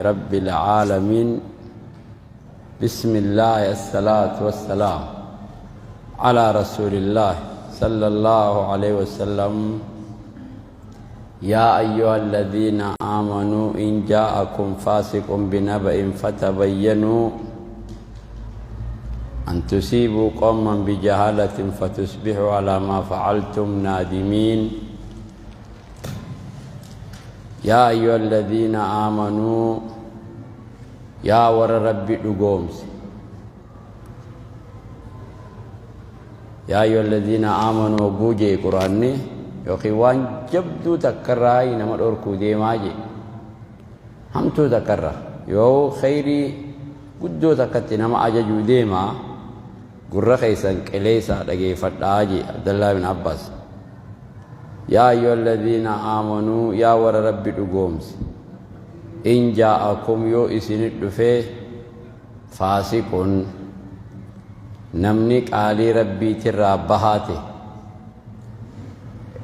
رب العالمين بسم الله الصلاة والسلام على رسول الله صلى الله عليه وسلم يا أيها الذين آمنوا إن جاءكم فاسق بنبأ فتبينوا أن تصيبوا قوما بجهالة فتصبحوا على ما فعلتم نادمين Yaa ayyuhalladhiina aamanuu yaa warra Rabbi dhugoomse. Yaa ayyuhalladhiina aamanuu hogguu jee Qur'aanni yookiin waan jabduu takkarraa nama dhorkuu deemaa jee. Hamtuu takkarra yoo kheyrii guddoo takkatti nama ajajuu deemaa gurra keessan qileessaa dhageeffadhaa jee Abdallaa bin Abbaas. Yaa ayyuhalladhiina aamanuu yaa warra Rabbi dhugoomse in jaa'akum yoo isinit dhufe faasiqun namni qaalii Rabbiitirraa bahaa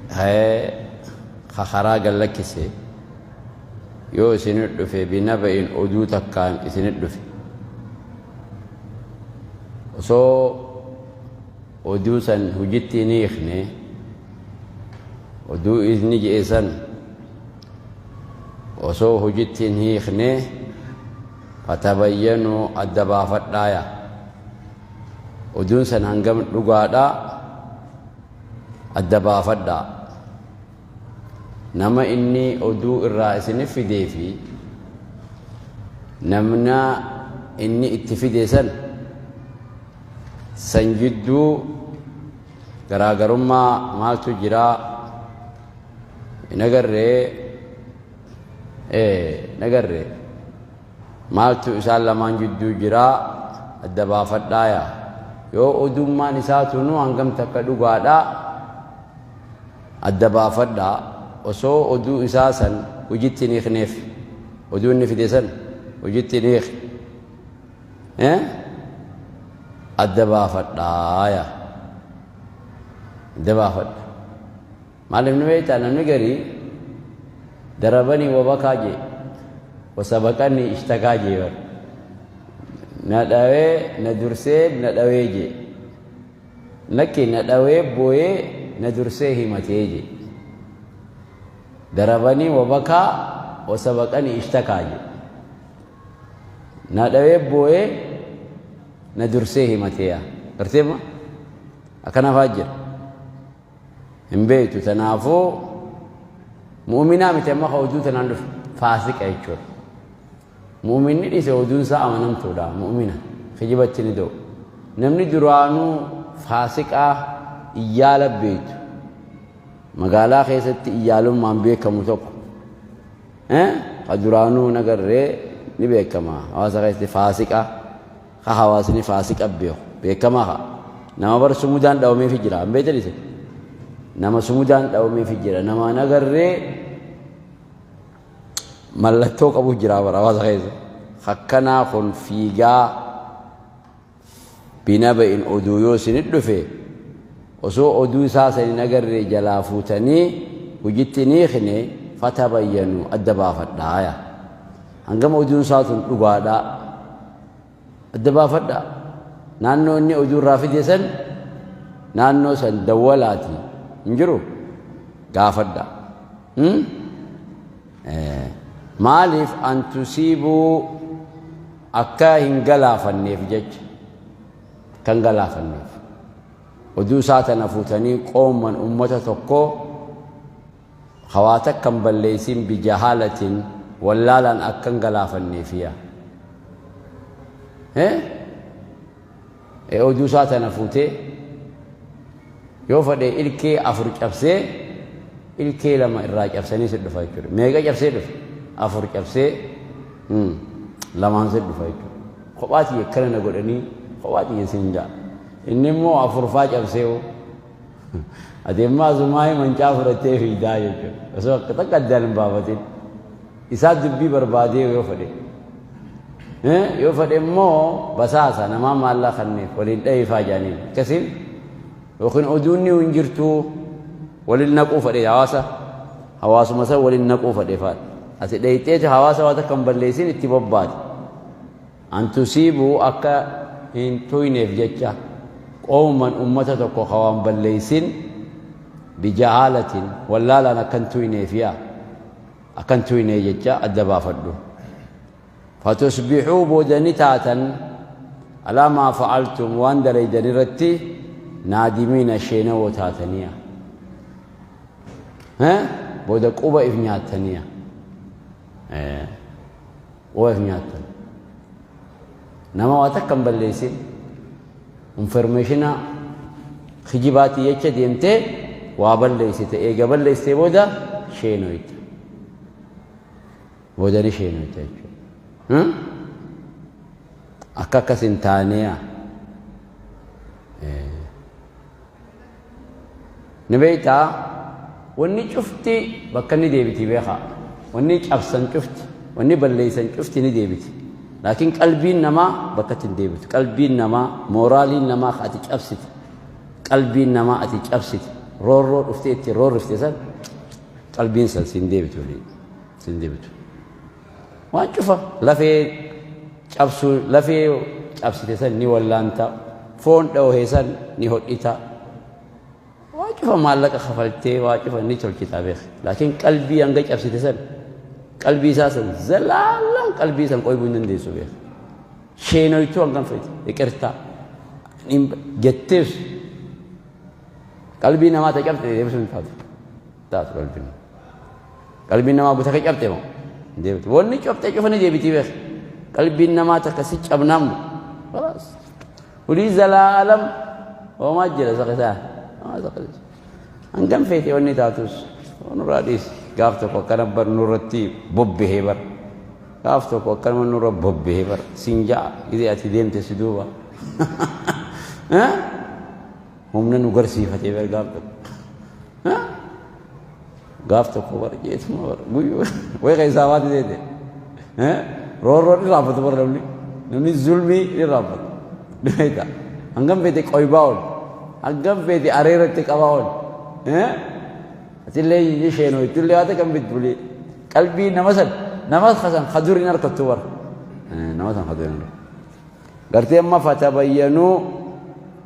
ta'e ka karaa gad lakkise yoo isinit dhufe binaba'in oduu takkaan isinit dhufe osoo Oduu san hujitti hin hiikne, oduu inni je'e san osoo hujitti hin hiikne, fatabayyanuu adda baafadhaaya. Oduun san hangam dhugaadha adda baafadhaa. Nama inni oduu irraa isinif fidee fi namna inni itti fide san San jidduu garaagarummaa maaltu jira? Hin agarree? Ee, hin agarree. Maaltu isaan lamaan jidduu jira? Adda baafadhaaya. Yoo odummaan isaa tunuu hangam takka dhugaadha? Adda baafadhaa. Osoo oduu isaa san hojitti hin hiikneef, oduu inni fide san hojitti hin hiikne. Adda baafadhaa yaa adda baafadha maaliif ni beektaa namni garii darabanii wabakaa jee wasabaqanii ishtakaa jee bar na dhawee na dursee na dhawee jee lakki na dhawee booyee na dursee himatee jee darabanii wabakaa wasabaqanii ishtakaa jee Na dhawee boo'ee na dursee himatee yaa. Gartee ma? Akkana fa'aa jira. Hin beektu tanaafuu mu'uminaa miti amma ka oduu tanaan dhufe faasiqa jechuudha. Mu'uminni dhiise oduun isaa amanamtuudha mu'umina kijibatti ni da'u. Namni duraanuu faasiqaa iyyaala beektu magaalaa keessatti iyyaalummaan beekamu tokko Ka duraanuu hin agarre ni beekama hawaasa keessatti faasiqa ka hawaasni faasiqa beeku beekamaa ka nama bar sumudaan dhawameefi jira hin beektan isin nama sumudaan dhawameefi jira nama hin agarre mallattoo qabu jira bar hawaasa keessa akkanaa kun fiigaa Binaba'in oduu yoo isinit dhufe osoo oduu isaa san hin agarree jalaa fuutanii hujitti hin hiikne fatabayyanuu adda baafadhaa yaa hangam oduun isaa tun dhugaadhaa adda baafadhaa naannoo inni oduu irraa fide san naannoo san dawwalaati hin jiru gaafadha maaliif an tusiibuu Akka hin galaafanneef jecha. Akka hin galaafanneef. Oduu isaa tana fuutanii qooman ummata tokkoo ka waa takka hin balleeysin bijahaalatin wallaalaan akka hin galaafanneefiya. Ee oduu isaa tana fuutee yoo fadhe ilkee afur cabsee ilkee lama irraa cabsanii si dhufa jechuudha. Meeqa cabsee dhufe? Afur cabsee lamaan si dhufa jechuudha. Kophaa tiyya akkana na godhanii kophaa tiyya siin ja'a. Inni immoo afurfaa cabsee hoo. Ati immoo asumaa mancaa fudhattee fiidaa jechuudha. Osoo akka takka addaan hin baafatin. Isaa dubbii barbaadee yoo fedhe. Yoo fedhe immoo basaasa namaa maallaa kanneef waliin dhahifaa jedhaniin. Akkasiin yookiin oduun ni hin jirtuu waliin naquu fedhe hawaasa hawaasuma san waliin naquu fedhe faadha. Ati dheeyxeeti hawaasa waa takka hin balleessin itti bobbaate. An tusiibuu akka hin tuyneef jecha qowman ummata tokko ka waan balleessin bijahaalatin wallaalaan akka hin tuyneef yaa akka hin tuynee jecha adda baafadhu. Fatusbixuu booda ni taatan alaa maa fa'altum waan dalaydan irratti naadimiina sheenawoo taataniya. Booda quba if nyaattaniya. Quba if nyaattan. Nama waa takka hin balleessin informationa kijibaatii jecha deemtee waa balleessite eega balleessitee booda sheenoyta. Booda ni sheenoyta jechuudha. Akka akkas hin taaneya. Ni beektaa wanni cufti bakka inni deebiti beekaa. Wanni cabsan cufti, wanni balleessan cufti ni deebiti. Laakiin qalbiin namaa bakka itti hin deebitu. Qalbiin namaa, mooraaliin namaa ka ati cabsite, qalbiin namaa ati cabsite, roorroo dhuftee itti roorrifte san qalbiin san siin deebitu waliin. Siin deebitu. Waan cufa lafee cabsuu lafee cabsite san ni wallaanta, foon dhoohe san ni hodhita. Waa cufa maallaqa kafaltee waa cufa ni tolchita beek. Laakiin qalbii hanga cabsite san qalbii isaa san zalaalaan qalbii san qoybuu hin dandeessu beek. Sheenoytuu hangam feete iqirtaa jettees qalbii namaa ta cabxe deebisuu hin taatu. Taatu qalbiin. Qalbiin namaa guta ka cabxe moo hin deebitu. Wanni cabxe cufa ni deebitii beek. Qalbiin namaa takka si cabnaan moo. Khalaas. Hulii zalaalam homaa jira saqisaa. Homaa saqisaa. Hangam feete wanni taatus nurraa dhiisi. Gaaf tokko akkana bar nurratti bobbehee bar. Gaaf tokko akkanuma nurra bobbehee bar. Siin ja'a gizee ati deemte si duuba. Humna nu garsiifatee bar gaaf tokko. Gaaf tokko bar jeetuma bar guyyuu way keessaa waati seete. Roorroon irraanfatu bar namni. Namni zulmii irraanfatu. Dhibeeta. Hangam feete qoybaa ol. Hangam feete areeratti qabaa ol. Atillee ni sheenoo ittillee waata kan bittu qalbii nama san nama san kadur hin harkattu bar. Nama san kadur hin harkattu. Gartee amma fatabayyanuu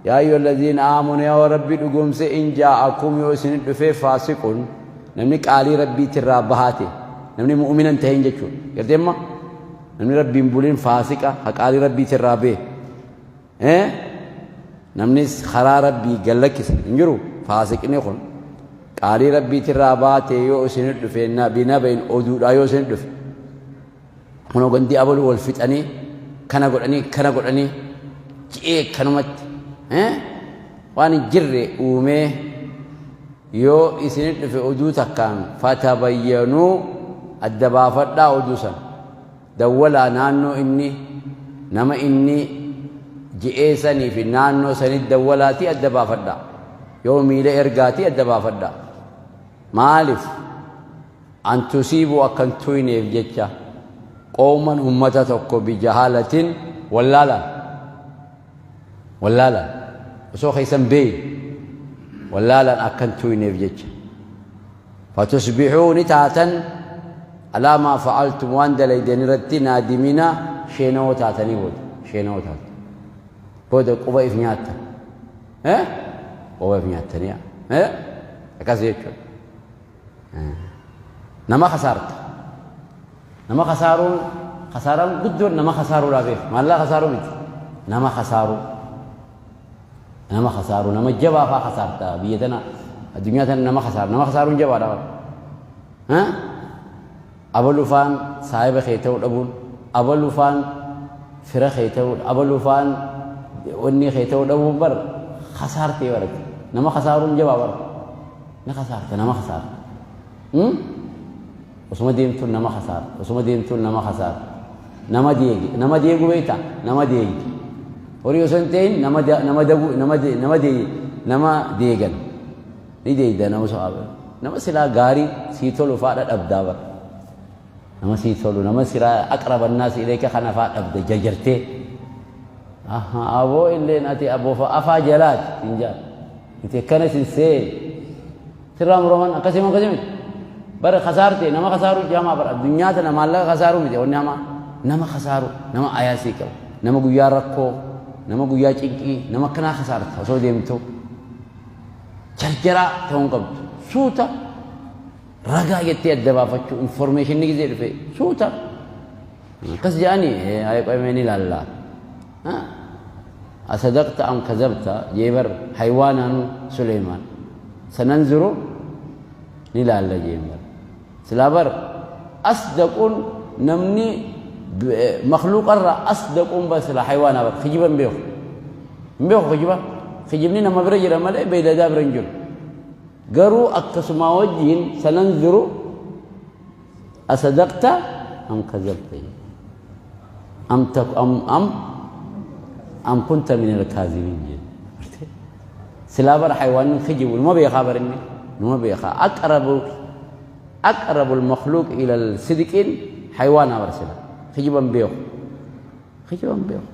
yaa ayyuha alladhiina aamanu yaa rabbi dhugoomse in jaa'akum yoo isin dhufee faasiqun namni qaalii rabbiitirraa bahaate namni mu'umina hin tahin jechuudha. Gartee amma namni rabbiin bulin faasiqa ha qaalii rabbiitirraa bee namni karaa rabbii gallakkise hin jiru faasiqni kun qaalii rabbiitirraa baate yoo isin dhufe binaba'in oduudhaa yoo isin dhufe Kunoo gandii abaluu wal fixanii kana godhanii kana godhanii ji'ee kanumatti waan hin jirre uumee yoo isin dhufe oduu takkaan fatabayyanuu adda baafadhaa oduu san dawwalaa naannoo inni nama inni ji'ee sanii fi naannoo sanitti dawwalaatii adda baafadhaa yoo miila ergaatii adda baafadhaa maaliif An tusiibuu akka hin tuyneef jecha qowman ummata tokko bijahaalatin wallaalaan wallaalaan osoo keessan beeyne wallaalaan akka hin tuyneef jecha fatusbixuu ni taatan alaa maa fa'altum waan dalaydan irratti naadimina sheenawoo taatanii booda sheenawoo taatan booda quba if nyaattan quba if nyaattanii akkas jechuudha. Nama kasaarta. Nama kasaaruun kasaaraan guddoon nama kasaaruudhaa beeka. Maallaa kasaaruu miti. Nama kasaaruu. Nama kasaaruu nama jabaa faa kasaarta biyya tana addunyaa tana nama kasaara. Nama kasaaruun jabaadha bara. Abalu faan saahiba kee ta'uu dhabuun, abalu faan fira kee ta'uu, abalu faan wanni kee ta'uu dhabuun bar kasaartee barate. Nama kasaaruun jabaa bara. Ni kasaarta nama kasaarta. Osuma deemtuun nama kasaarta. Osuma deemtuun nama kasaarta. Nama deegi. Nama deegu beektaa? Nama deegdi. Horii osoo hin ta'in nama nama dagu nama nama deegi nama deegan. Ni deegda nama so'aa. Nama silaa gaarii sii tolu faadha dhabdaa bara. Nama sii tolu nama silaa aqrabannaas ileeka kana faa dhabda jajartee. Aboo illeen ati aboo afaa jalaati hin jaa. Nuti akkana sin seene. Sirraa muraman akkasii moo akkasii miti? Bara kasaarte nama kasaaruu jamaa bara addunyaa tana maallaqa kasaaruu miti wanni hamaa nama kasaaru nama ayaasii qabu nama guyyaa rakkoo nama guyyaa cinqii nama akkanaa kasaarta osoo deemtu jarjaraa ta'uu hin qabdu suuta ragaa jettee adda baafachuu informeeshinni gizee dhufe suuta akkas jedhanii ayee qoyamee ni ilaallaa asadaqta am kazabta jee bar haywaanaanu Suleymaan sananzuru ni laalla jeen bar silaa bar asdaquun namni makluuqarraa asdaquun bar silaa haywaanaa bar kijiba hin beeku hin beeku kijiba kijibni nama bira jira malee beeyladaa bira hin jiru garuu akkasumaa wajjiin sananzuru asadaqta am kazabta am am am am kunta min alkaazibin jeen Silaa bar haywaanni hin kijibu numa beekaa bar inni numa beekaa aqrabu aqrabul makhluuq ilal sidqiin haywaanaa bar sila kijiba hin beeku kijiba hin beeku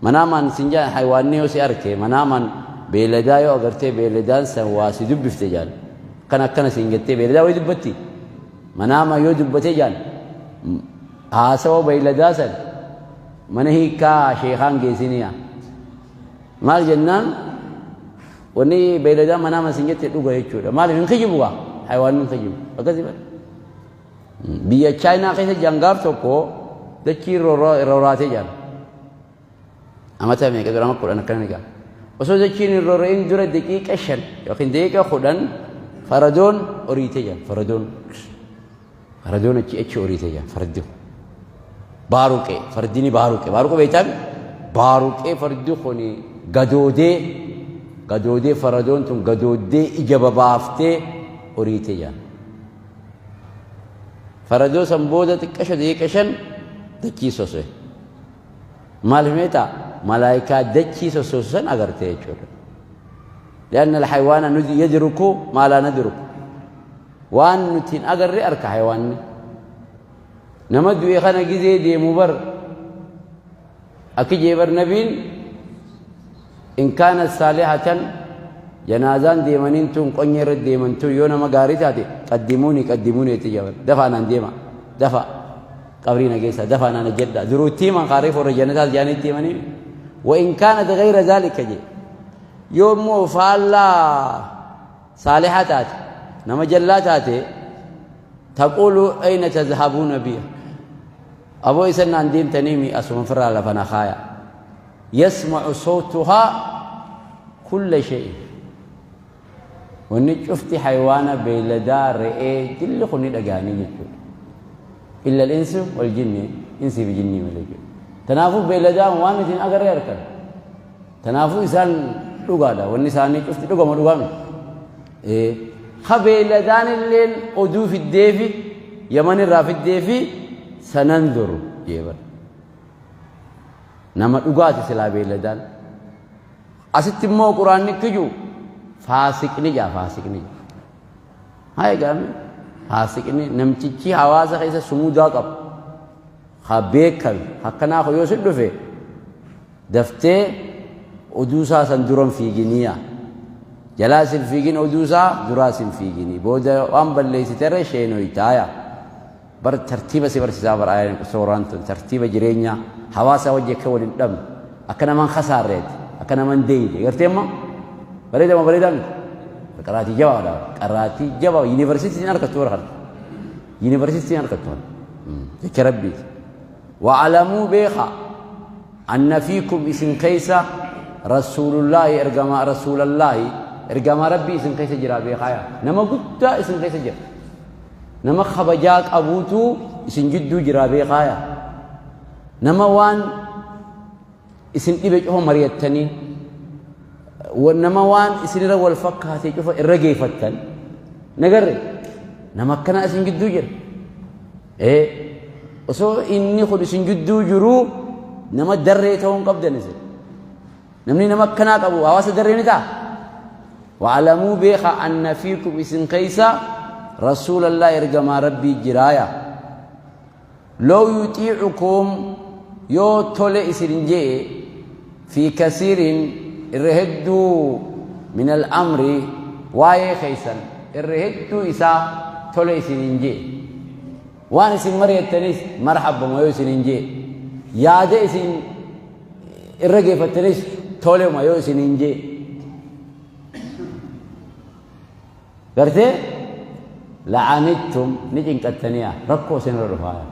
manaamaan sin jaan haywaanni yoo si arke manaamaan beeyladaa yoo agartee beeyladaan san waa si dubbifte jaan akkana akkana siin jettee beeyladaa wayi dubbatti manaamaan yoo dubbatee jaan haasawa beeyladaa san mana hiikkaa sheekaan geessiniya Maal jennaan wanni beeyladaan manaa sin jette dhuga jechuudha. Maaliif hin kijibu gaa? Hayawaanni hin kijibu. Akkasii bara. Biyya Chaayinaa keessa jangaaf tokko dachii rooraatee jira. Amata meeqa dura amma 10 akkana ni ga'a. Osoo dachiin hin roora'in dura daqiiqa 5 yookiin daqiiqa 10 faradoon oriitee jira. Faradoon. Faradoon achi achi oriite jaan fardi kun. Baaruqee fardi ni baaruqe. Baaruqe beektaan baaruqee fardi kun gadoodee gadoodee faradoon tun gadooddee ija babaaftee oriite jaan. Faradoo san booda xiqqasho daqiiqa 5 dachii sose. Maal himeeta malaayikaa dachii sossoosu san agarte jechuudha. لأن الحيوان يدرك ما لا ندرك Waan nuti hin agarre arka hayawaanni. Nama du'e kana gizee deemu bar akki jee bar nabiin in kaanat saalihatan janaazaan deemaniin tun qonye irra deeman tun yoo nama gaarii taate qaddimuuni qaddimuuni jetti jabar dafaa naan deema dafa qabrii na geessa dafaa naan jedha duruu itti himan kaaree forra jannataas jaanii itti himanii wa in kaanat gayra zaalika jee yoo immoo faallaa saaliha taate nama jallaa taate taquulu ayna tadhabuuna biya aboo isan naan deemtaniimi asuma firraa lafa na kaaya yasma'u sawtuhaa kulla shay'in wanni cufti haywaana beeyladaa re'ee dilli kun ni dhaga'anii jechuudha illa al-insu wal jinni insii fi jinnii malee jechuudha tanaafuu beeyladaan waan nuti hin agarree arkan Tanaafuu isaan dhugaadha. Wanni isaanii cufti dhugama dhugaa miti. Ee, ka beeyladaan illeen oduu fiddeefi Yaman irraa fiddeefi sananzuru jee bar. Nama dhugaati silaa beeyladaan. Asitti immoo quraanni kiju faasiqni jaa faasiqni jaa. Haa egaame faasiqni namtichi hawaasa keessa sumudaa qabu. Ka beekame akkanaa kun yoo si dhufe Daftee oduu isaa san dura hin fiiginiya. Jalaas hin fiigin oduu isaa duraas hin fiigini. Booda waan balleessiterra sheenoytaaya. Bar tartiiba si barsiisaa bar ayaan sooraan tun tartiiba jireenyaa hawaasaa wajji akka wal hin dhabne akka nama hin kasaarreeti akka nama hin deeyne gartee amma bareeda moo bareedaa miti qaraatii jabaadha qaraatii jabaa yuunivarsiitiin argattu bara kana yuunivarsiitiin argattu kana jecha rabbiiti wa'alamuu beekaa Anna fiikum isin keessa rasuulullaahi ergamaa rasuulallaahi ergamaa rabbii isin keessa jira beekaaya nama guddaa isin keessa jira nama kabajaa qabuutu isin jidduu jira beekaaya nama waan isin dhibe cufa mari'attanii nama waan isinirra wal fakkaate cufa irra geeffattan nagarre nama akkanaa isin gidduu jira Ee, osoo inni kun isin gidduu jiruu nama darree ta'uu hin qabdan isin. Namni nama akkanaa qabu hawaasa darree ni ta'a. Wa'alamuu beeka anna fiikum isin keessa rasuulallah ergamaa rabbii jiraaya. Law yuxiicukum yoo tole isin je'e fi kasiirin irra hedduu min al-amri waa'ee keessan irra hedduu isaa tole isiniin jee, waan isin mari'attanis marhabbama yoo isiniin jee, yaada isin irra geeffattanis tolema yoo isiniin jee, gartee la'anittum ni cinqattaniya, rakkoo isin irra dhufaaya.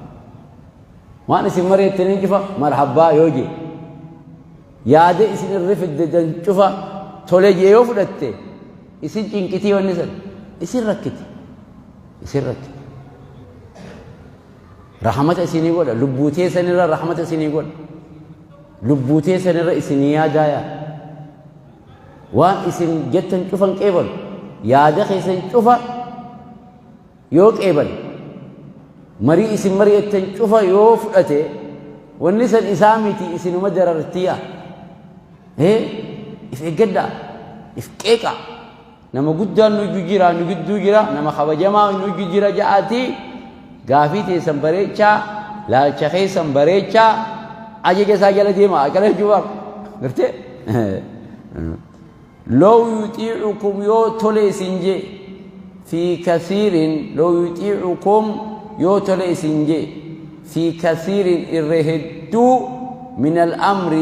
Waan isin mari'attanii cufa marhabbaa yoo jee, yaada isin irra fiddan cufa tole jee yoo fudhatte, isin cinqitii, wanni san isin rakkiti, isin rakkiti. Rahmata isinii godha, lubbuu teessan irra rahmata isinii godha, lubbuu teessan irra isinii yaadaaya. Waan isin jettan cufan qeebalu, yaada keessan cufa yoo qeebale, marii isin mari'attan cufa yoo fudhate, wanni san isaa miti, isinuma darartiya. If eeggadhaa, if qeeqaa. Nama guddaan nu jira, nu gidduu jira, nama kabajamaa nu jira ja'aatii gaafii teessan bareechaa, laalcha keessan bareechaa, ajaja isaa jala deema. Akkana jechuudha gartee. لو يطيعكم yoo tole isin jee في كثير، لو يطيعكم yoo tole isin jee في كثير irra hedduu من الأمر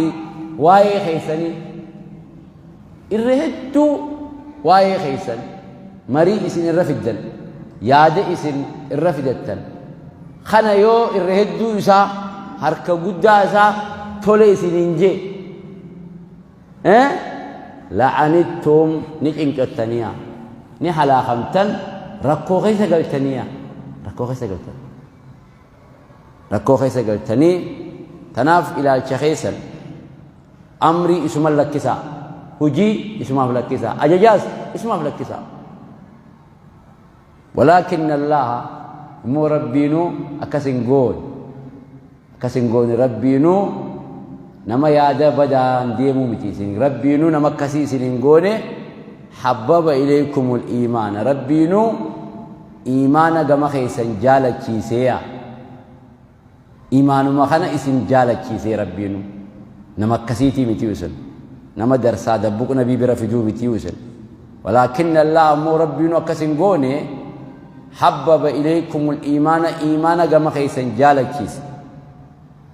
waa'ee keessanii, irra hedduu waa'ee keessan, marii isin irra fiddan, yaada isin irra fidattan kana yoo irra hedduu isaa, harka guddaa isaa tole isiniin jee, لعنتم ni cinqattaniya, ni halaakamtan, rakkoo keessa galtaniya, rakkoo keessa galtan, rakkoo keessa galtanii. Tanaaf ilaalcha keessan amrii isuma lakkisaa, hujii isumaaf lakkisaa, ajajaas isumaaf lakkisaa. ولكن الله immoo Rabbiinuu akkas hin goone, akkas hin goone. Rabbiinuu nama yaada badaan deemuu miti. Isin Rabbiinuu nama akkasii isin hin goone. حبب إليكم الإيمان Rabbiinuu iimaana gama keessan jaalachiiseeya. Iimaanuma kana isin jaalachiisee. Rabbiinuu nama akkasiitii miti isin, nama darsaa dabbuq nabii bira fiduu miti isin. ولكن الله ammoo Rabbiinuu akkas hin goone. حبب إليكم الإيمان iimaana gama keessan jaalachiise.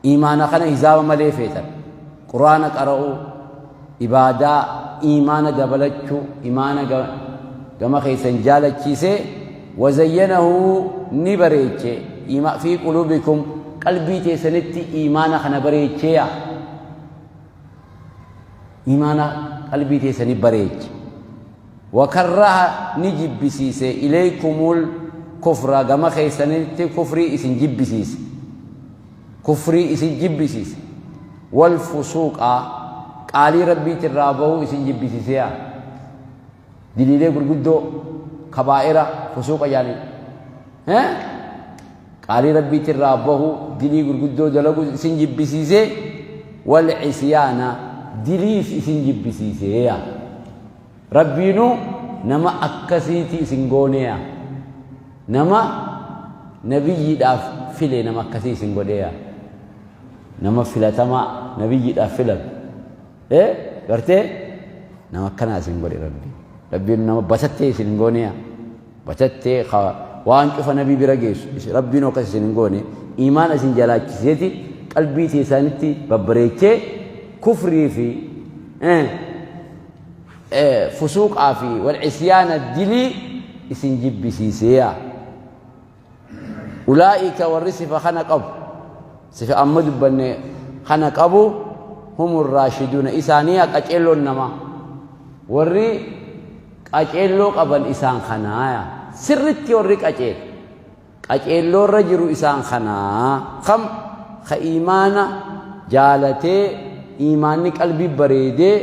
Iimaana kana hisaaba malee feetan, Quraana qara'uu, ibaadaa, iimaana dabalachuu, iimaana gama keessan jaalachiise. وزينه ni bareeche في قلوبكم qalbii teessanitti iimaana kana bareecheeya. Iimaana qalbii teessanii bareeche. وكره ni jibbisiise إليكم الكفر gama keessanitti kufrii isin jibbisiise, kufrii isin jibbisiise. والفسوق qaalii Rabbiitirraa bahuu isin jibbisiiseya. Diliilee gurguddoo, kabaa'ira, fusuuqa jaanii, qaalii Rabbiitirraa bahuu, dilii gurguddoo dalagu isin jibbisiise. والعصيان diliis isin jibbisiiseya. Rabbiinuu nama akkasiiti isin gooneya. Nama nabiyyiidhaaf file, nama akkasii isin godheya. Nama filatamaa nabiyyiidhaaf filame, gartee, nama akkanaa isin godhe Rabbi. Rabbiin nama batattee isin hin gooneya. Batattee waan cufa nabii bira geessu Rabbiin akkas isin hin goone. Iimaana isin jalaachiseeti qalbii teessanitti babbareechee, kufrii fi fusuuqaa fi والعصيان dilii isin jibbisiiseeya. أولئك warri sifa kana qabu, sifa amma dubbanne kana qabu, هم الراشدون isaanii qaceelloon namaa. Warri qaceelloo qaban isaan kanaaya. Sirritti warri qaceel qaceelloorra jiru isaan kanaa kam ka iimaana jaalatee, iimaanni qalbii bareedee,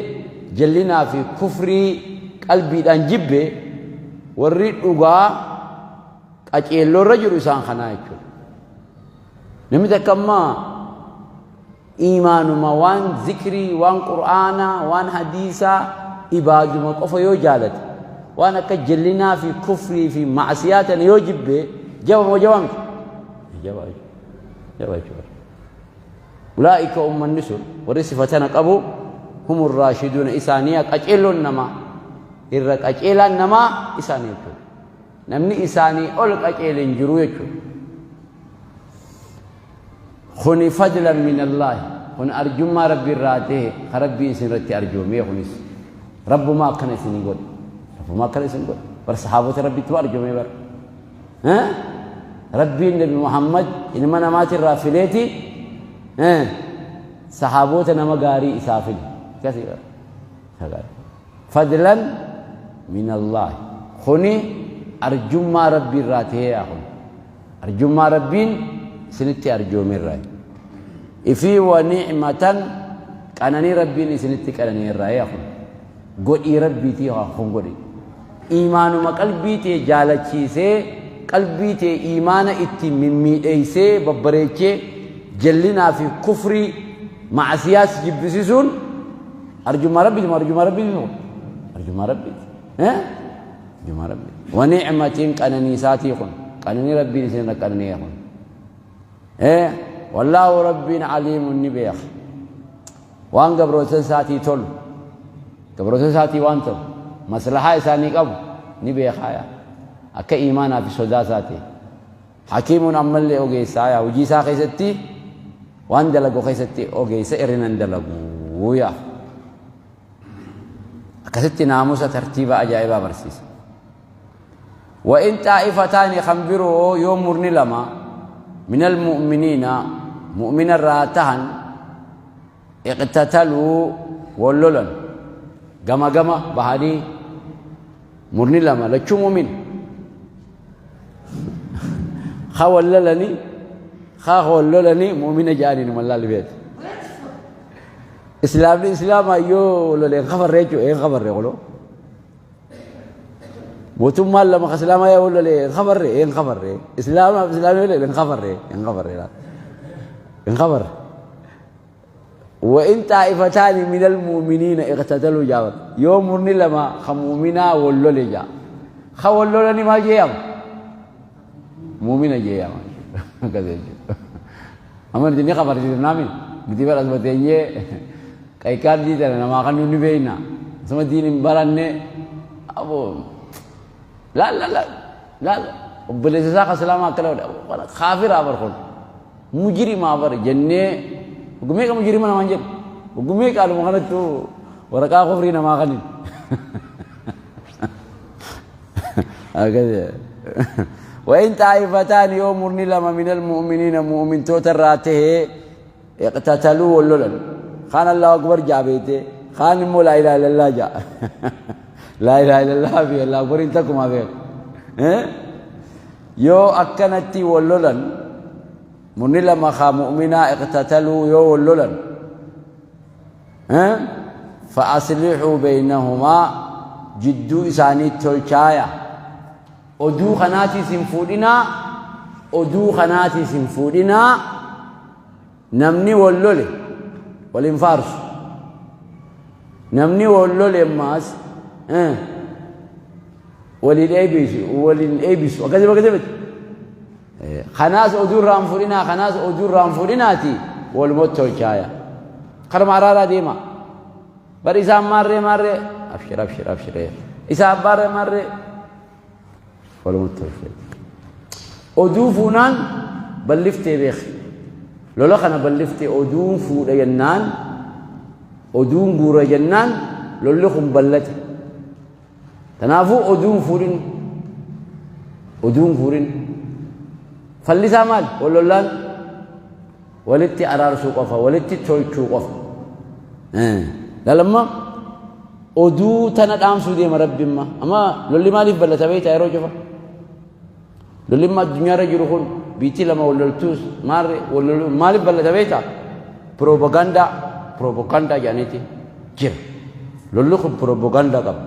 jallinaa fi kufrii qalbiidhaan jibbe, warri dhugaa qaceelloorra jiru isaan kanaa jechuudha. Namni takka ammaa iimaanuma, waan zikrii, waan Qur'aanaa, waan hadiisaa, ibaaduma qofa yoo jaalate, waan akka jallinaa fi kufrii fi macsiyaa tana yoo jibbe, jaba moo jaba miti? Jaba, jaba jechuudha. أولئك ummanni sun warri sifa tana qabu هم الراشدون isaanii qaceelloon namaa, irra qaceelaan namaa isaanii jechuudha. Namni isaanii ol qaceele hin jiru jechuudha. Kuni fadlan min Allaahi. Kun arjummaa Rabbi irraa tahe ka Rabbiin isin irratti arjoomee kunis. Rabbumaa akkana isinii godhe. Rabbumaa akkana isin godhe. Bar sahaabota Rabbitti arjoomee bar. Rabbiin Nabi Muhammad ilma namaatirraa fileeti sahaabota nama gaarii isaa file. Akkasii bar. Fadlan min Allaahi. Kuni arjummaa Rabbii irraa tahee yaa kun. Arjummaa Rabbiin isinitti arjoome irraa. Ifii wa ni'matan qananii Rabbiin isinitti qananii irraa yaa kun. Godhii Rabbiitii haa kun godhi. Iimaanuma qalbii tee jaalachiisee qalbii tee iimaana itti mimmiidheeysee babbareechee jallinaa fi kufrii ma'asiyaas jibbisisuun Arjummaa Rabbiiti moo arjummaa Rabbiiti moo? Arjummaa Rabbiiti. Eh? Arjummaa Rabbiiti. Wa ni'matiin qananii isaatii kun. Qananii Rabbiin isin irra qanani'e kun. Eh? Wallaahu Rabbiin aliimun ni beeka. Waan gabroota isaatii tolu. Gabroota isaatii waan tolu. Maslahaa isaanii qabu ni beekaa yaa. Akka iimaanaa fi sodaa isaatii. Hakiimun ammallee ogeessaa yaa hojii isaa keessatti waan dalagu keessatti ogeessa irrina hin dalagu yaa. Akkasitti naamusa tartiiba ajaa'ibaa barsiisa. Wa'in xaa'ifataani kan biroo yoo murni lama minal mu'miniina mu'mina irraa tahan iqtataluu wal lolan gama gama bahanii murni lama lachuu mu'mina ka wal lolanii ka wal lolanii mu'mina jedhanii numa laalli beektu. Islaamni islaamaa yoo lole hin kafarre jechuudha hin kafarre qoloo. Mootummaan lama ka islaamaa yoo lole hin kafarre hin kafarre islaamaaf islaamni lole hin kafarre hin kafarre hin kafarre. Wa'in xaa'ifataani minal mu'miniina iqtataluu jaabar. Yoo murni lama ka mu'minaa wal lole jaa. Ka wal lolani maal jee yaama? Mu'mina jee yaama. Akkas jechuudha. Amma nuti ni kafarsiifnaami. Nuti bara asuma teenyee qaykaardii tana namaa kan nuti beekna. Asuma diin hin baranne. Aboo laal laal laal obboleessa isaa ka islaamaa akkana godhe kaafiraa bar kun. Mujrimaa bar jennee oggu meeqa mujrima namaan jedhu oggu meeqa aluma kanattu waraqaa kufrii namaa kanin. Wain xaa'ifataan yoo murni lama minal mu'miniina mu'mintoota irraa tahee iqtataluu wal lolan kaan Allahu akbar jaa beeyte kaan immoo laa ilaaha illallah jaa laa ilaaha illallah fi Allahu akbariin takkumaa beeka. Yoo akkanatti wal lolan, murni lama ka mu'minaa iqtataluu yoo wal lolan, fa aslixuu beynahumaa jidduu isaanii tolchaaya. Oduu kanaatiis hin fuudhinaa, oduu kanaatiis hin fuudhinaa, namni wal lole wal hin faarsu. Namni wal lole ammaas waliin eebisu waliin eebisu akkasii bakka miti. Kanaas oduu irraa hin fuudhinaa kanaas oduu irraa hin fuudhinaati walumatti tolchaaya. Karuma araaraa deema. Bar isaan maarree maarree abshir abshir abshir isaan maarree maarree walumatti tolchee. Oduu fuunaan balliftee beeki. Lola kana balliftee oduun fuudha jennaan oduun guura jennaan lolli kun ballate. Kanaafuu oduu hin fuudhin. Oduu hin fuudhin. Falli isaa maali? Wal lollaan walitti araarsuu qofa, walitti tolchuu qofa. Lalamma oduu tana dhaamsuu deema Rabbi amma. Amma lolli maaliif ballata beektaa yeroo cufa? Lolli amma addunyaarra jiru kun biitti lama wal loltuus maarre wal loluu maaliif ballata beektaa? Piroopagaandaa piroopagaandaa jedhaniiti jira. Lolli kun piroopagaandaa qaba.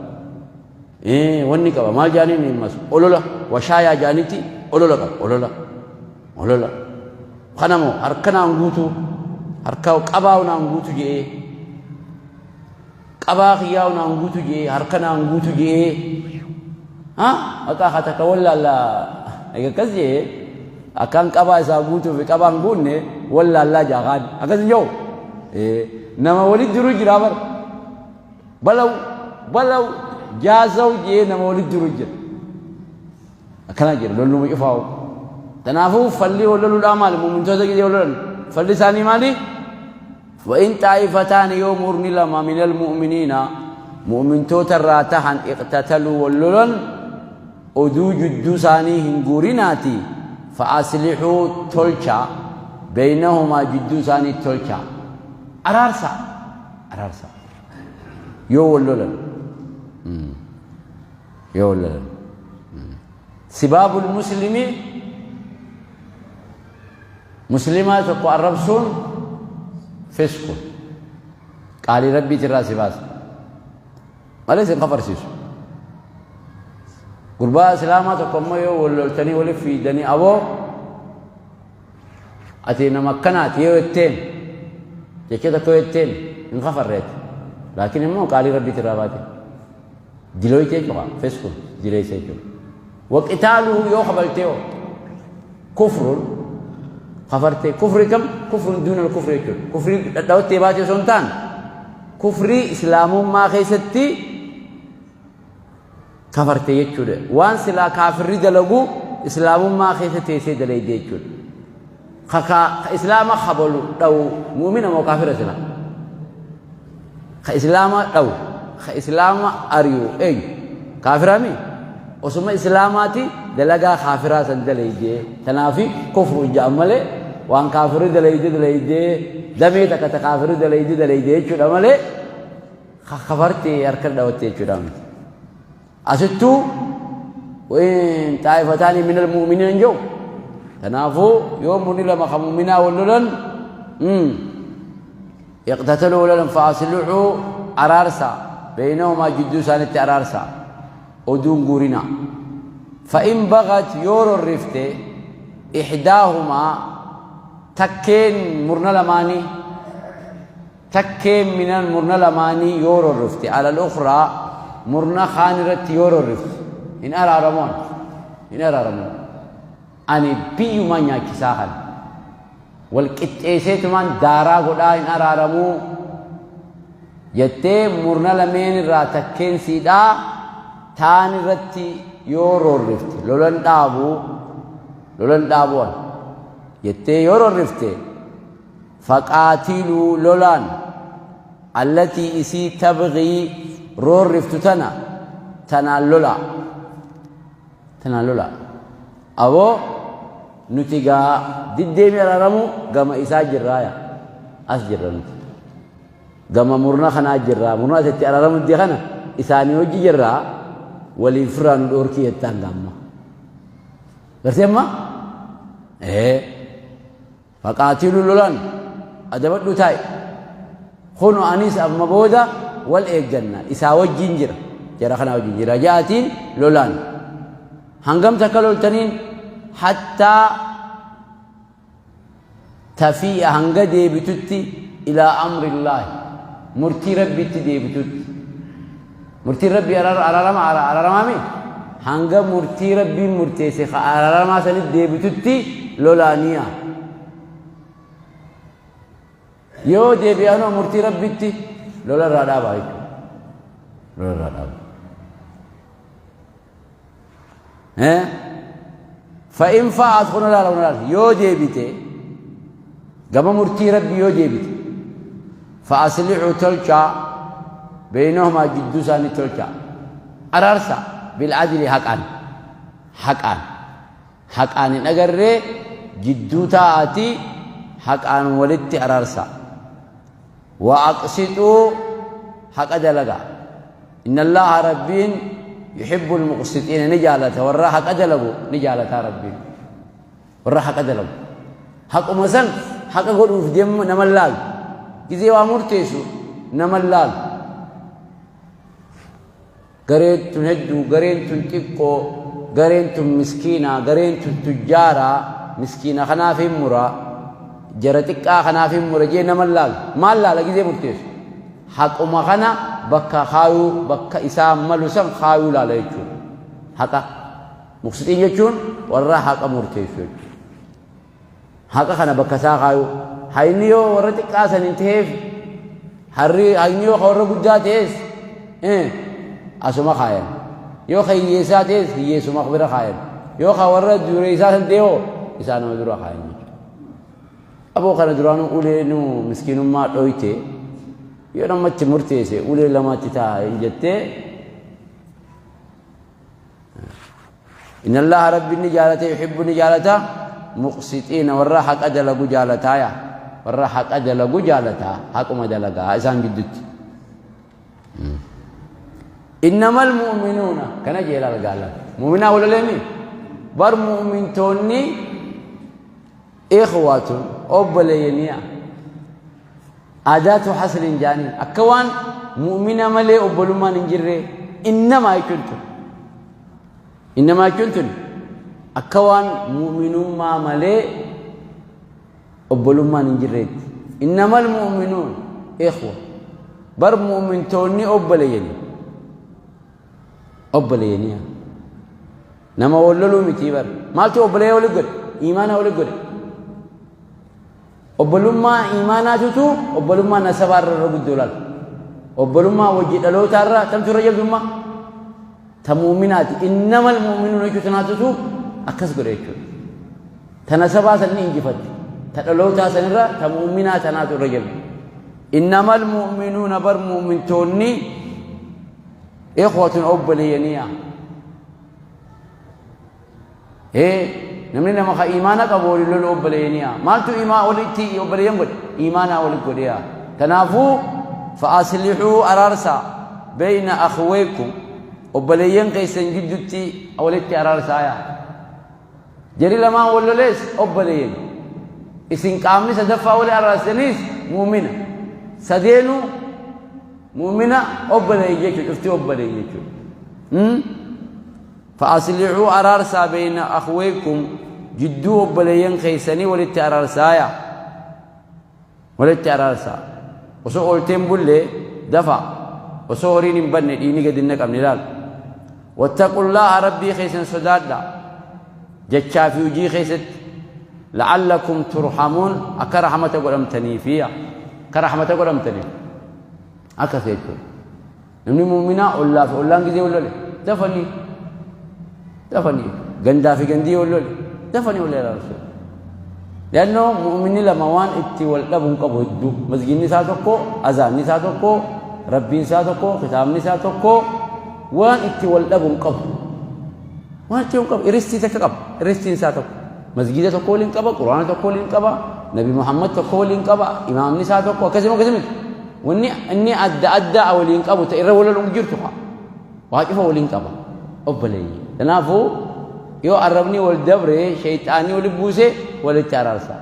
Wanni qaba maal jedhaniin himmas olola washaayaa jedhaniiti olola qaba olola olola. Kana moo harka naan guutuu harka qabaa naan guutu jedhee Qabaa kiyyaa naan guutu je'ee harka naan guutu je'ee ha maqaa haa takka wallaalla egaa akkas je'ee akkaan qabaa isaa guutuu fi qabaan guunne wallaallaa jaa kaan akkas hin jiru nama walitti jiru jira bar balaw balaw jaasaw je'ee nama walitti jiru jira. Akkana jira lolluma cufaa'u. Kanaafuu falli wal loluudhaa maali? Mu'mintoota gidee wal lolan. Falli isaanii maali? وإن طائفتان yoo murni lama من المؤمنين mu'mintoota irraa tahan اقتتلوا wal lolan, oduu jidduu isaanii hin guurinaati, فأصلحوا tolcha, بينهما jidduu isaanii tolcha, araarsa, araarsa yoo wal lolan, yoo wal lolan. سباب المسلم, muslimaa tokko arrabsuun فسق, qaalii Rabbiitirraa si baasa malee isin kafarsiisu. Gurbaa islaamaa tokko ammoo yoo wal loltanii waliif fiidanii, "Aboo, ati nama akkanaati" yoo jetteen, jecha tokko yoo jetteen, hin kafarreeti, laakiin immoo qaalii Rabbiitirraa baate, dilooyte jechuudha. فسق dileeyse jechuudha. وقتاله yoo kabaltee hoo كفر, kafarte. Kufri kam? كفر دون الكفر jechuudha. Kufrii dhadhawattee baate osoo hin taane, kufrii islaamummaa keessatti kafarte jechuudha. Waan silaa kaafirri dalagu islaamummaa keessa teessee dalayde jechuudha. Ka islaama kabalu dhawu mu'mina moo kaafira sila? Ka islaama dhawu, ka islaama ari'u eenyu? Kaafiraami? Osuma islaamaati dalagaa kaafiraa san dalaydee, tanaafi kufru jedhan malee, waan kaafirri dalayde dalaydee, damee takka ta kaafirri dalayde dalaydee jechuudha malee, kafartee harka dhawatte jechuudha miti. Asittuu وإن طائفتان من المؤمنين jiru. Kanaafuu yoo murni lama ka mu'minaa wal lolan, اقتتلوا wal lolan, فأصلحوا araarsa, بينهما jidduu isaanitti araarsa, oduun guurina. فإن بغت yoo rorrifte, إحداهما takkeen murna lamaanii, takkeen minan murna lamaanii yoo rorrifte, على الأخرى murna kaan irratti yoo rorrifte, hin araaramoon, hin araaramoon, ani biyyumaan nyaachisaa kana wal qixxeesseetumaan daaraa godhaa, hin araaramuu jettee, murna lameen irraa takkeen siidhaa taan irratti yoo roorrifte, lolan dhaabuu, lolan dhaabuun jettee yoo roorrifte, فقاتلوا lolaan, التي isii, تبغي roorriftu tana, tanaan lola, tanaan lola. Aboo, nuti gaa diddeemi araaramu gama isaa jirraaya, as jirra, nuti gama murna kanaa jirraa, murna asitti araaramu iddee kana isaanii hojii jirraa, waliin firraa nu dhoorkii jettaan gaamma gartee amma ee. فقاتلوا lolaan, adabadhu taa'e kunu, anis amma booda wal eegganna, isaa wajjin jira, jara kanaa wajjin jira ja'atiin lolaan. Hangam takka loltaniin? حتى تفيء hanga deebitutti, إلى أمر الله murtii Rabbitti deebitutti. Murtiin Rabbii araarama, araaramaami. Hanga murtii Rabbiin murteesse ka araaramaa sanitti deebitutti lolaaniya. Yoo deebi'anoo murtii Rabbitti, lola irraa dhaabaa jechuudha, lola irraa dhaabaa. فإن فاءت kun ilaala, kun ilaala, yoo deebite, gama murtii Rabbii yoo deebite, فأصلحوا tolchaa, بينهما jidduu isaanii tolchaa, araarsa, بالعدل haqaan, haqaan, haqaan hin agarree jidduu taa'atii haqaan walitti araarsa. وأقسطوا haqa dalagaa. إن الله Rabbiin يحب المقسطين ni jaalata, warra haqa dalagu ni jaalataa Rabbiin. Warra haqa dalagu, haquma san haqa godhuuf deemu nama laalu, gizee waa murteessu nama laalu, gareen tun hedduu, gareen tun xiqqoo, gareen tun miskiina, gareen tun tujjaaraa, miskiina kanaaf hin mura, jara xiqqaa kanaaf hin mura jee nama laalu. Maal laala gizee murteessu? Haquma kana bakka kaayuu, bakka isaa malu san kaayuu laala jechuudha. Haqa مقسطين jechuun warra haqa murteessu jechuudha. Haqa kana bakka isaa kaayuu. Hayni yoo warra xiqqaa san hin ta'eef, harri hayni yoo warra guddaa ta'es asuma kaayan, yoo ka hiyyeessaa ta'es hiyyeessuma bira kaayan. Yoo ka warra dureessaa san ta'e hoo isaanuma dura kaayan jechuudha. Aboo kana duraanuu ulee nu miskiinummaa dhoyte yoo namatti murteesse ulee lamatti ta'a hin jettee. Inna Allaha Rabbi ni jaalata yuhibbu ni jaalata muqsixiina warra haqa dalagu jaalataaya warra haqa dalagu jaalata haquma dalagaa isaan giddutti. Innamal mu'minuuna kana jee laal gaalan mu'minaa walaleemi bar mu'mintoonni ikhwatun obboleeyyaniya adaatu hasrin jaaniin akka waan mu'mina malee obbolummaan hin jirre innamaa jechuun tun innamaa jechuun tun akka waan mu'minummaa malee obbolummaan hin jirreetti. Innamal mu'minuun ikhwa. Bar mu'mintoonni obboleeyyani. Obboleeyyani. Nama wal loluu miti bar. Maaltu obboleeyya wali godhe? Iimaana wali godhe. Obbolummaa iimaanaatutu obbolummaa nasabaa irra irra guddoo laal. Obbolummaa wajji dhalootaa irra tamtu irra jabdummaa? Ta mu'minaati. Innamal mu'minuun jechuu tanaatutu akkas godhe jechuudha. Ta nasabaa san ni injifatti. Ta dhalootaa sanirra ta mu'minaa tanaatu irra jabdu. Innamal mu'minuuna bar mu'mintoonni ikhwatun obboleeyyaniya. Ee namni nama ka imaana qabu waliin lolu obboleeyyaniya. Maaltu imaa walitti obboleeyyan godhe? Imaanaa walitti godheya. Kanaafuu fa'aslihuu araarsaa beeyna akhweekum obboleeyyan keessan giddutti walitti araarsaaya. Jari lamaan wal lolees obboleeyyan. Isin qaamni sadaffaa wali araarsaniis mu'mina. Sadeenuu mu'mina obboleeyyan jechuudha. Cufti obboleeyyan jechuudha. Fa'aslihuu araarsaa beeyna akhweekum jidduu obboleeyyan keessanii walitti araarsaaya. Walitti araarsaa. Osoo ooltee hin bulle dafa. Osoo horiin hin badne dhiigni gadi hin naqamne ilaal. Wattaqullaaha Rabbii keessan sodaadha. Jechaa fi hojii keessatti. La'allakum turhamuun akka rahmata godhamtaniifi akka rahmata godhamtaniif. Akkas jechuudha. Namni muuminaa ollaa fi ollaan gizee wal lole dafanii dafanii gandaa fi gandii wal lole dafanii wal araarsu. Leannoo muuminni lama waan itti wal dhabu hin qabu hedduu. Masgiinni isaa tokko, azaanni isaa tokko, rabbiin isaa tokko, kitaabni isaa tokko waan itti wal dhabu hin qabu. Waan itti hin qabu iristii takka qaba. Iristiin isaa tokko. Masgiida tokko waliin qaba, Quraana tokko waliin qaba, Nabi Muhammad tokko waliin qaba, imaamni isaa tokko akkasuma akkasuma. Wanni inni adda addaa waliin qabu ta irra wal lolu jirtu haa. Waa cufa waliin qaba. Obboleeyyi. Kanaafuu yoo arrabni wal dabre shayxaanni wali buuse walitti araarsa.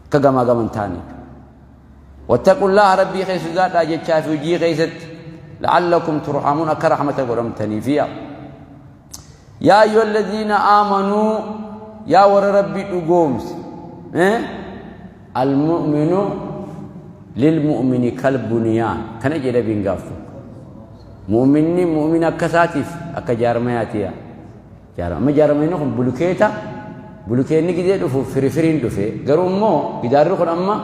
Akka gamaa gaman taane. Wattaqullaha rabbii keessa sodaadhaa jechaa fi hojii keessatti la'allakum turhamuun akka rahmata godhamtaniif yaa. Yaa ayyuhal ladhiina aamanuu yaa warra rabbii dhugoomse. Almu'minu lilmu'mini kalbuniyaan kana jedhe nabiin gaaf tokko. Mu'minni mu'mina akka isaatiif akka jaarmayaati yaa. Jaarma amma jaarmayni kun bulukeeta bulukeenni gidee dhufu firifiriin dhufe garuu immoo gidaarri kun amma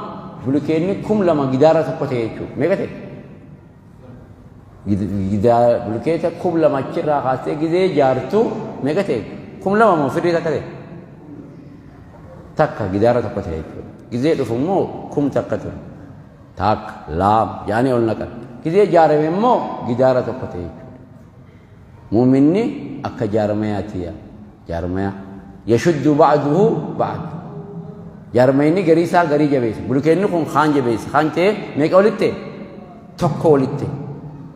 bulukeenni 2000 gidaara tokko ta'e jechuudha. Meeqa ta'e? Gidaara bulukeeta 2000 achirraa kaastee gidee jaartu meeqa ta'e? 2000 moo firii takka ta'e? Takka gidaara tokko ta'e jechuudha. Gizee dhufu immoo 1000 ture. Takka, lama, jaanii ol naqan. Gizee jaarame immoo gidaara tokko ta'e jechuudha. Muuminni akka jaarmayaati yaa. Jaarmaya. Yashuddu ba'duhu ba'd. Jaarmayni garii isaa garii jabeessa. Bulukeenni kun kaan jabeessa. Kaan ta'ee meeqa walitti ta'e? Tokko walitti ta'e.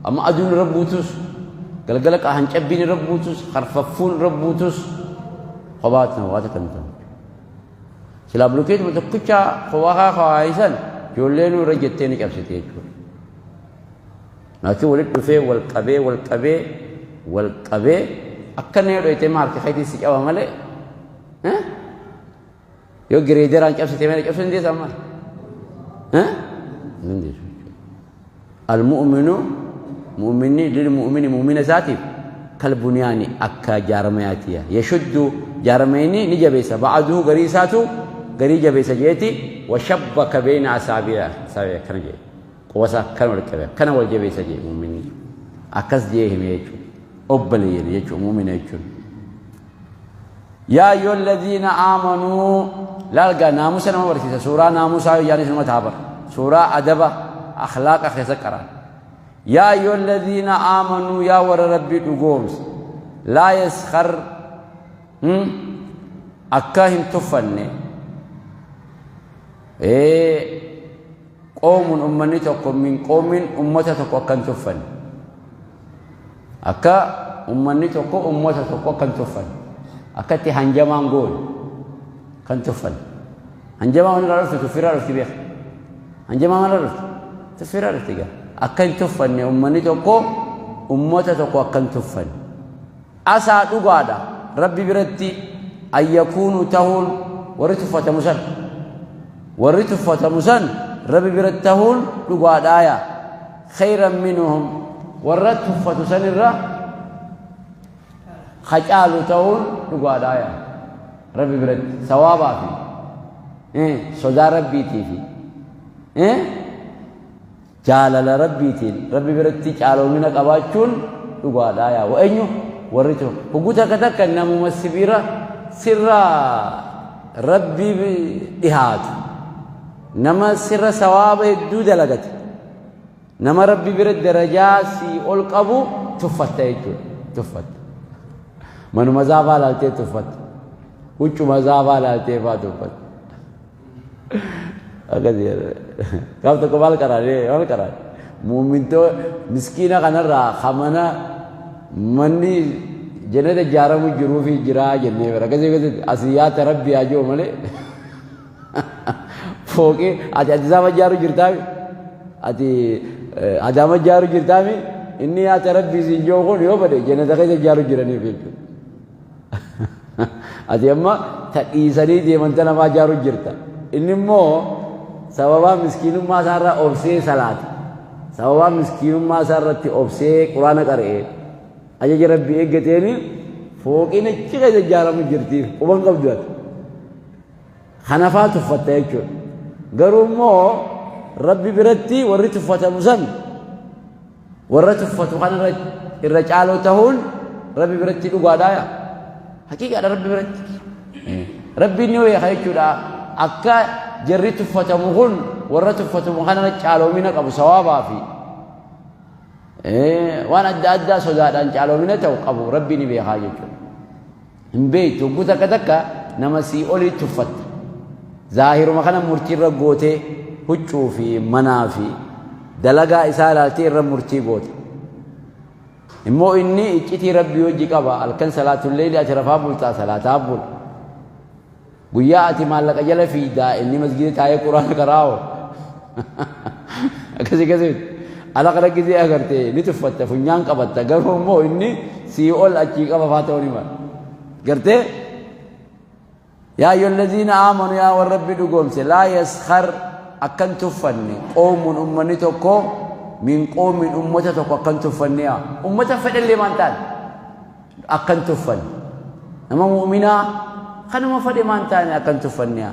Amma aduun irra buutus, galgala hancabbiin irra buutus, harfaffuun irra buutus kophaatti nama waata kan ta'u. Silaa bulukeetuma tokkicha kophaa kawaayisan ijoolleen irra jettee ni cabsite jechuudha. Laakiin walitti dhufee wal qabee wal qabee wal qabee akka inni dhoytee ma harka keetiin si caba malee yoo gireederaan cabsite malee cabsuu hin dandeessu amma hin dandeessu. Al-mu'minu mu'minni lil mu'mini mu'mina isaatiif kal bunyaani akka jaarmayaati yashuddu jaarmayni ni jabeessa ba'aduhu garii isaatu garii jabeessa jeeti wa shabbaka beeyna asaabi'a asaabi'a akkana jee. Quba isaa akkana walitti qabe akkana wal jabeessa jee mu'minni. Akkas jee hime jechuudha. Obboleeyyan jechuudha mu'mina jechuun. Yaa ayyuha alladhiina aamanuu laal gaa naamusa nama barsiisa suuraa naamusaa yoyyaanis nama ta'a bara suuraa adaba akhlaaqa keessa qaraan yaa ayyuha alladhiina aamanuu yaa warra rabbii dhugoomse laa yaskhar akka hin tuffanne qoomun ummanni tokko min qoomin ummata tokko akka hin tuffanne Akka ummanni tokko ummata tokko akka hin tuffanne. Akka itti hanjamaan goone kan tuffanne. Hanjamaa waan irraa dhufte tuffiirraa dhufti beeka. Hanjamaa maal irraa dhufti? Tuffiirraa dhufti gaa. Akka hin tuffanne ummanni tokko ummata tokko akka hin tuffanne. Asaa dhugaadha Rabbi biratti ayyakuunu tahuun warri tuffatamu san. Warri tuffatamu san Rabbi biratti tahuun dhugaadhaaya. Khayran minhum warra tuffatu san irra ka caalu ta'uun dhugaadha yaa Rabbi biratti sawaabaa fi sodaa Rabbiitii fi jaalala Rabbiitiin Rabbi biratti caaloomina qabaachuun dhugaadha yaa wa eenyu warri tu hogguu takka takka namuma sibira sirraa Rabbi dhihaatu Nama sirra sawaaba hedduu dalagate, nama Rabbi bira darajaa sii ol qabu tuffatta jechuudha. Tuffatta. Manuma isaa faa laaltee tuffatta. Huccuma isaa faa laaltee faa tuffatta. Akkasii jedha. Gaaf tokko maal qaraane maal qaraane. Muumintoo miskiina kanarraa kamana manni jannata ijaaramu jiruufi jiraa jennee bira. Akkasii akkasitti asii yaata Rabbi haa jiru malee. Fooqii ati Addis Ababa ijaaru jirtaami? Ati Adaama ijaaru jirtaami? Inni yaata Rabbii siin jiru kun yoo bade jannata keessa ijaaru jiraniif jechuudha. Ati amma ta dhiisanii deeman ta namaa ijaaru jirta. Inni immoo sababaa miskiinummaa isaarraa obsee salaata. Sababaa miskiinummaa isaarratti obsee quraana qara'ee ajaja Rabbii eeggateeni fooqiin achi keessa ijaaramu jirtiif quban qabdu ati. Kana faa tuffatta jechuudha. Garuu immoo Rabbi biratti warri tuffatamu san warra tuffatu kana irra caaloo tahuun Rabbi biratti dhugaadhaa yaa. Haqiiqaadha Rabbi biratti. Rabbiin ni beeka jechuudha. Akka jarri tuffatamu kun warra tuffatamu kana irra caaloomina qabu sawaabaa fi waan adda addaa sodaadhaan caaloomina ta'u qabu Rabbi ni beekaa jechuudha. Hin beektu hogguu takka takka nama sii olii tuffatta. Zaahiruma kana murtii irra gootee huccuu fi manaa fi dalagaa isaa ilaaltee irra murtii goota. Immoo inni iccitii Rabbii wajji qaba halkan salaatulleeyli ati rafaa bultaa salaataa bula. Guyyaa ati maallaqa jala fiiydaa inni masgiida taa'ee quraana qaraa'u. Akkasii akkasii miti. Ala kana gizee agarte ni tuffatta funyaan qabatta garuu immoo inni sii ol achii qaba faa ta'uu ni mala. Gartee yaa ayyuhallaziina aamanu yaa warra rabbi dhugoomse laa yaskhar akkan tuffanne qoomun ummanni tokko min qoomin ummata tokko akkan tuffanne yaa ummata fedhallee maan taane akka hin tuffanne. Nama mu'minaa kanuma fedhe maan taane akka hin tuffanne.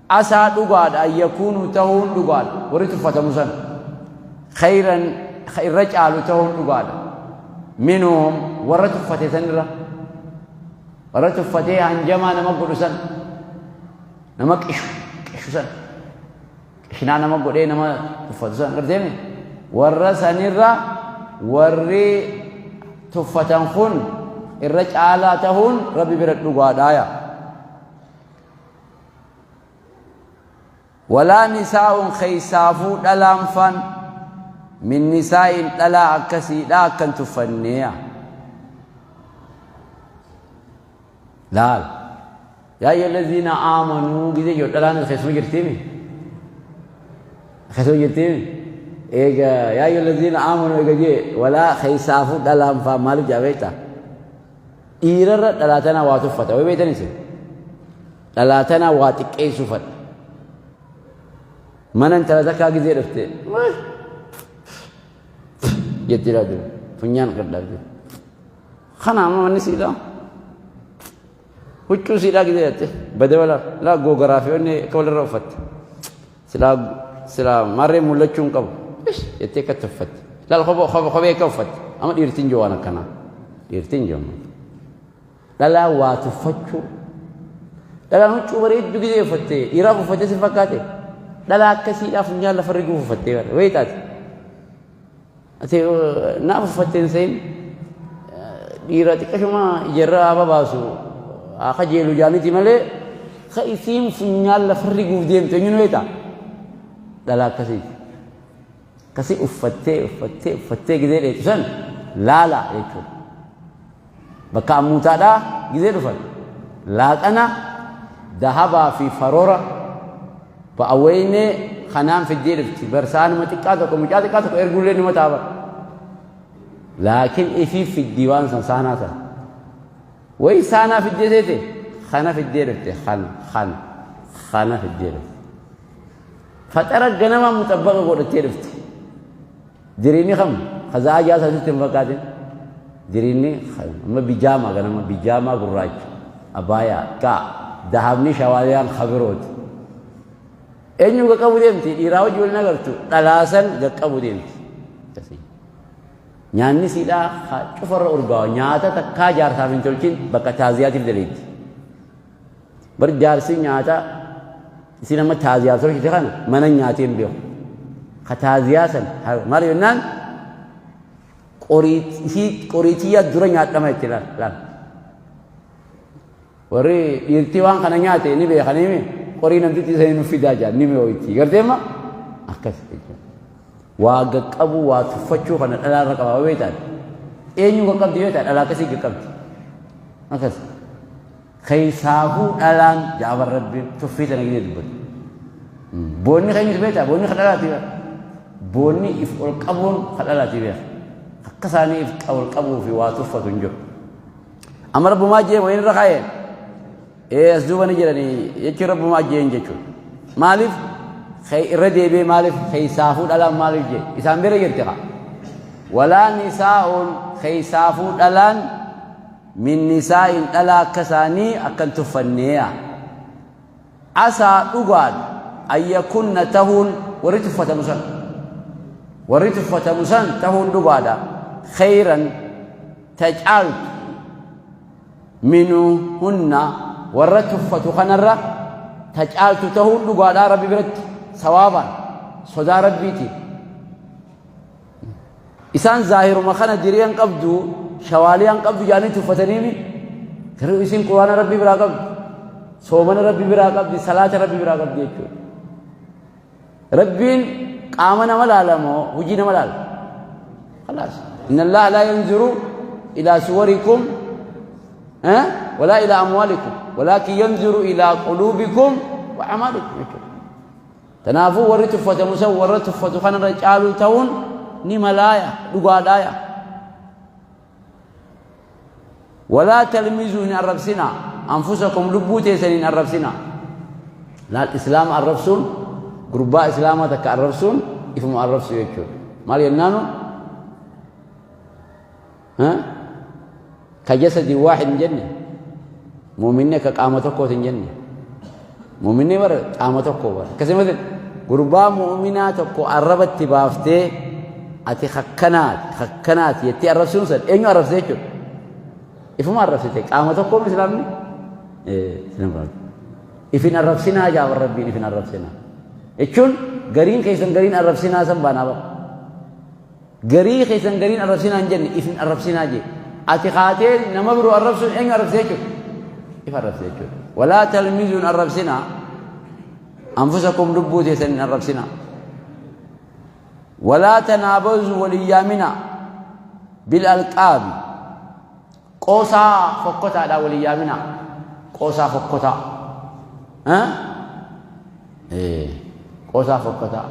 Asaa dhugaadha an yakuunu tahuun dhugaadha warri tuffatamu san khayran irra caalu tahuun dhugaadha. Minhum warra tuffate san irra warra tuffatee hanjamaa nama godhu san nama qishu qishu san Qishinaa nama godhee nama tuffatu san agarteemi warra sanirra warri tuffatan kun irra caalaa tahuun rabbi bira dhugaadhaaya. Walaa nisaa'un keessaafuu dhalaan faan min nisaa'in dhalaa akkasiidha akkan tuffanneeya. Laal. Yaa ayyuha allaziina aamanuu gizee jedhu dhalaan keessuma jirtiimi. Keessuma jirtiimi. Eega yaa ayyuha allaziina aamanuu eega jee walaa keessaafuu dhalaan faa maaliif jaa beektaa? Dhiirarra dhalaa tanaa waa tuffata. Way beektan isin? Dhalaa tanaa waa xiqqeessuu fadha. Mana intala takkaa gizee dhufte. Jetti laatu funyaan qadhaabde. Kana amma manni siidhaa. Huccuu siidhaa gidee jette. Bade wala laa googaraa fi onni akka walirra uffatte. Silaa silaa marree mul'achuu hin qabu. Ish jettee akkatti uffatte. Laal kophee kophee akka uffatte. Amma dhiirtiin jiru waan akkanaa. Dhiirtiin jiru. Dhalaa waa tuffachuu. Dhalaan huccuu bareedduu gizee uffattee dhiiraaf uffattee si fakkaate. Dhalaa akkasiidhaaf funyaan lafa riguuf uffattee bara. Wayii taate. Ati naaf uffattee hin se'in dhiira xiqqashuma ijarraa haa babaasu haa kajeelu jaaniti malee ka isiin funyaan lafa riguuf deemtu eenyuun beektaa? Dhalaa akkasiiti. Akkasii uffattee uffattee uffattee gizee dheetu san laalaa jechuudha. Bakka ammuutaadhaa gizee dhufan laaqana dahabaa fi faroora ba'aweynee kanaan fiddee dhufti. Bar saanuma xiqqaa tokko mucaa xiqqaa tokko erguullee nima ta'a bar. Laakiin ifii fiddii waan san saanaa san. Wayi saanaa fiddee seete kana fiddee dhufte kana kana kana fiddee dhufte. Faxara ganama muxabbaqa godhattee dhufte. Diriinni kam? Kazaa ajaa sitti hin fakkaatin. Diriinni amma bijaamaa ganama bijaamaa gurraacha abaayaa kaa dahabni shawaaliyaan kabirooti. Eenyu qaqqabu deemti? Dhiiraa hojii waliin agartu dhalaasan qaqqabu deemti. Nyaanni siidhaa cufarra urgaawa nyaata takkaa jaarsaaf hin tolchin bakka taaziyaatiif daleetti. Bar jaarsi nyaata isin amma taaziyaa tolchite kana mana nyaatee hin beeku. Ka taaziyaa san maal jennaan qoriitiyyaa dura nyaadhama itti laal laal. Warri dhiirtii waan kana nyaate ni beekanii qorii namtichi isa nu fidaa jaa ni mi'ooyti. Gartee ma akkas jechuudha. Waa qaqqabuu waa tuffachuu kana dhalaa irra qabaa beektaan. Eenyu qaqqabdi beektaa dhalaa akkasii qaqqabdi. Akkas. Keessaafuu dhalaan jaabar rabbiin tuffii tana gidee dubbatu. Boonni keenyus beektaa boonni kan dhalaati beeka. Boonni if ol qabuun kan dhalaati beeka. Akka isaanii if ol qabuu fi waa tuffatu hin jiru. Amma rabbumaa jee wayin irra kaa'ee ee as duuba ni jedhanii jechuun rabbumaa jeen jechuudha. Maaliif irra deebi'ee maaliif keessaafuu dhalaan maaliif jee isaan bira jirti kaa. Walaa nisaa'uun keessaafuu dhalaan min nisaa'in dhalaa akka isaanii akka hin tuffanneeya. Asaa dhugaadha an yakunna tahuun warri tuffatamu san warri tuffatamu san tahuun dhugaadha khayran ta caaltu minuhunna warra tuffatu kanarra ta caaltu tahuun dhugaadha rabbi biratti sawaabaan sodaa rabbiitiin Isaan zaahiruma kana diriyan qabdu, shawaaliyan qabdu jedhanii tuffataniimi. Garuu isin quraana rabbi biraa qabdi, soomana rabbi biraa qabdi, salaata rabbi biraa qabdi jechuudha. Rabbiin qaama nama laala moo hojii nama laala? Khalaas. Inna Allah laa yanzuru ilaa suwarikum walaa ilaa amwaalikum walaakin yanzuru ilaa quluubikum wa a'maalikum jechuudha. Tanaafuu warri tuffatamu san warra tuffatu kanarra caaluu ta'uun ni malaaya dhugaadhaaya. Walaa talmizuu hin arrabsinaa anfusakum lubbuu teessan hin arrabsinaa. Laal islaama arrabsuun gurbaa islaamaa takka arrabsuun ifuma arrabsu jechuudha. Maal jennaanu? Ka jasadin waahid hin jenne muuminni akka qaama tokkooti hin jenne muuminni bara qaama tokko bara akkasumas gurbaa muuminaa tokko arrabatti baaftee ati hakkanaati hakkanaati jettee arrabsuun san eenyu arrabsite jechuudha ifuma arrabsite qaama tokkoom islaamni ifin arrabsinaa jaabar rabbiin ifin arrabsinaa jechuun gariin keessan gariin arrabsinaa san baanaa bara Garii keessan gariin arrabsinaa hin jenne ifin arrabsinaa jee. Ati kaatee nama biroo arrabsuun eenyu arrabsite jechuudha? If arrabsite jechuudha. Walaa talmizuun arrabsinaa anfusakum lubbuu teessan hin arrabsinaa. Walaa tanaabazu wal hin yaaminaa bil alqaabi qoosaa fokkotaadhaa wal hin yaaminaa qoosaa fokkotaa. Qoosaa fokkotaa.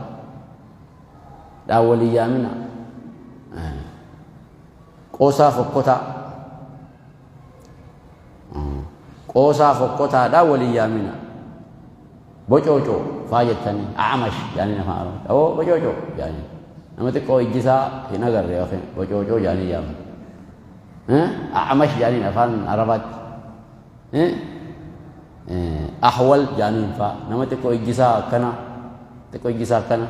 Dhaan wal hin yaaminaa. Qoosaa fokkotaa. Qoosaa fokkotaadhaan wal hin yaaminaa. Bocoocoo faa jettanii a'amash jaanii afaan Oromoo. Awoo bocoocoo jaanii. Nama xiqqoo ijji isaa hin agarre yookiin bocoocoo jaanii yaaman. A'amash jaaniin afaan Arabaatti. Ahwal jaaniin faa nama xiqqoo ijji isaa akkana xiqqoo ijji isaa akkana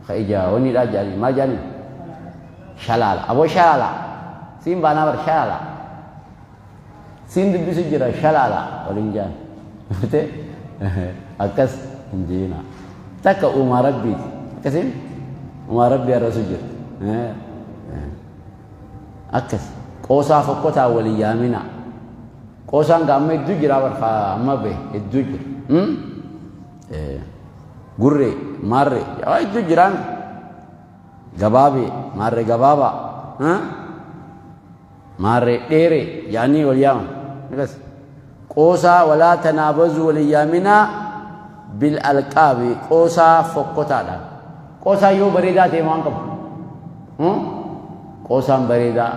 ka ija waniidhaa jaaniin maal jaaniin shalaala aboo shalaala siin baanaa bar shalaala Siin dubbisu jira shalaala waliin jaan. Gartee? Akkas hin je'inaa. Takka uumaa Rabbiiti. Akkasiin uumaa Rabbii arrasu jira. Akkas. Qoosaa fokkotaa waliin yaaminaa. Qoosaan gaa amma hedduu jira bar amma bahe hedduu jira. Gurree, maarree, hedduu jiraan. Gabaabee, maarree gabaabaa. Maarree dheeree jedhanii wal yaaman. Akkas. Qoosaa walaa tanaabazuu wal hin yaaminaa bil alqaabi qoosaa fokkotaadhaan. Qoosaa yoo bareedaa ta'e waan qabu. Qoosaan bareedaa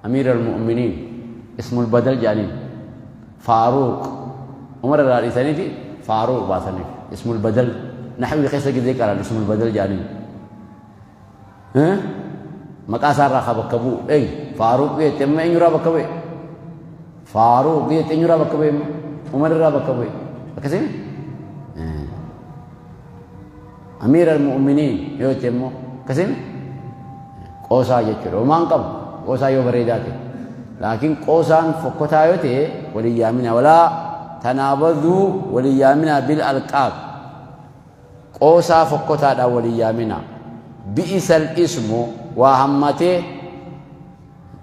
Amiir al-Mu'miniin ismul badal jedhaniin Faaruuq Umar irraa dhiisaniiti Faaruuq baasaniif ismul badal naxwii keessa gizee qaran ismul badal jedhaniin. Maqaa isaa irraa ka bakka bu'u eenyu? Faaruq jette amma eenyurraa bakka bu'e? Faaruq jette eenyurraa bakka bu'e amma? Umar irraa bakka bu'e. Akkasii? Amiir al-mu'miniin yoo jette immoo akkasii? Qoosaa jechuudha. Homaan qabu qoosaa yoo bareedaa ta'e. Laakiin qoosaan fokkotaa yoo ta'e waliin yaamina. Walaa tanaabaduu waliin yaamina bil alqaab. Qoosaa fokkotaadhaan wal hin yaaminaa. Bi'isal ismu waa hammatee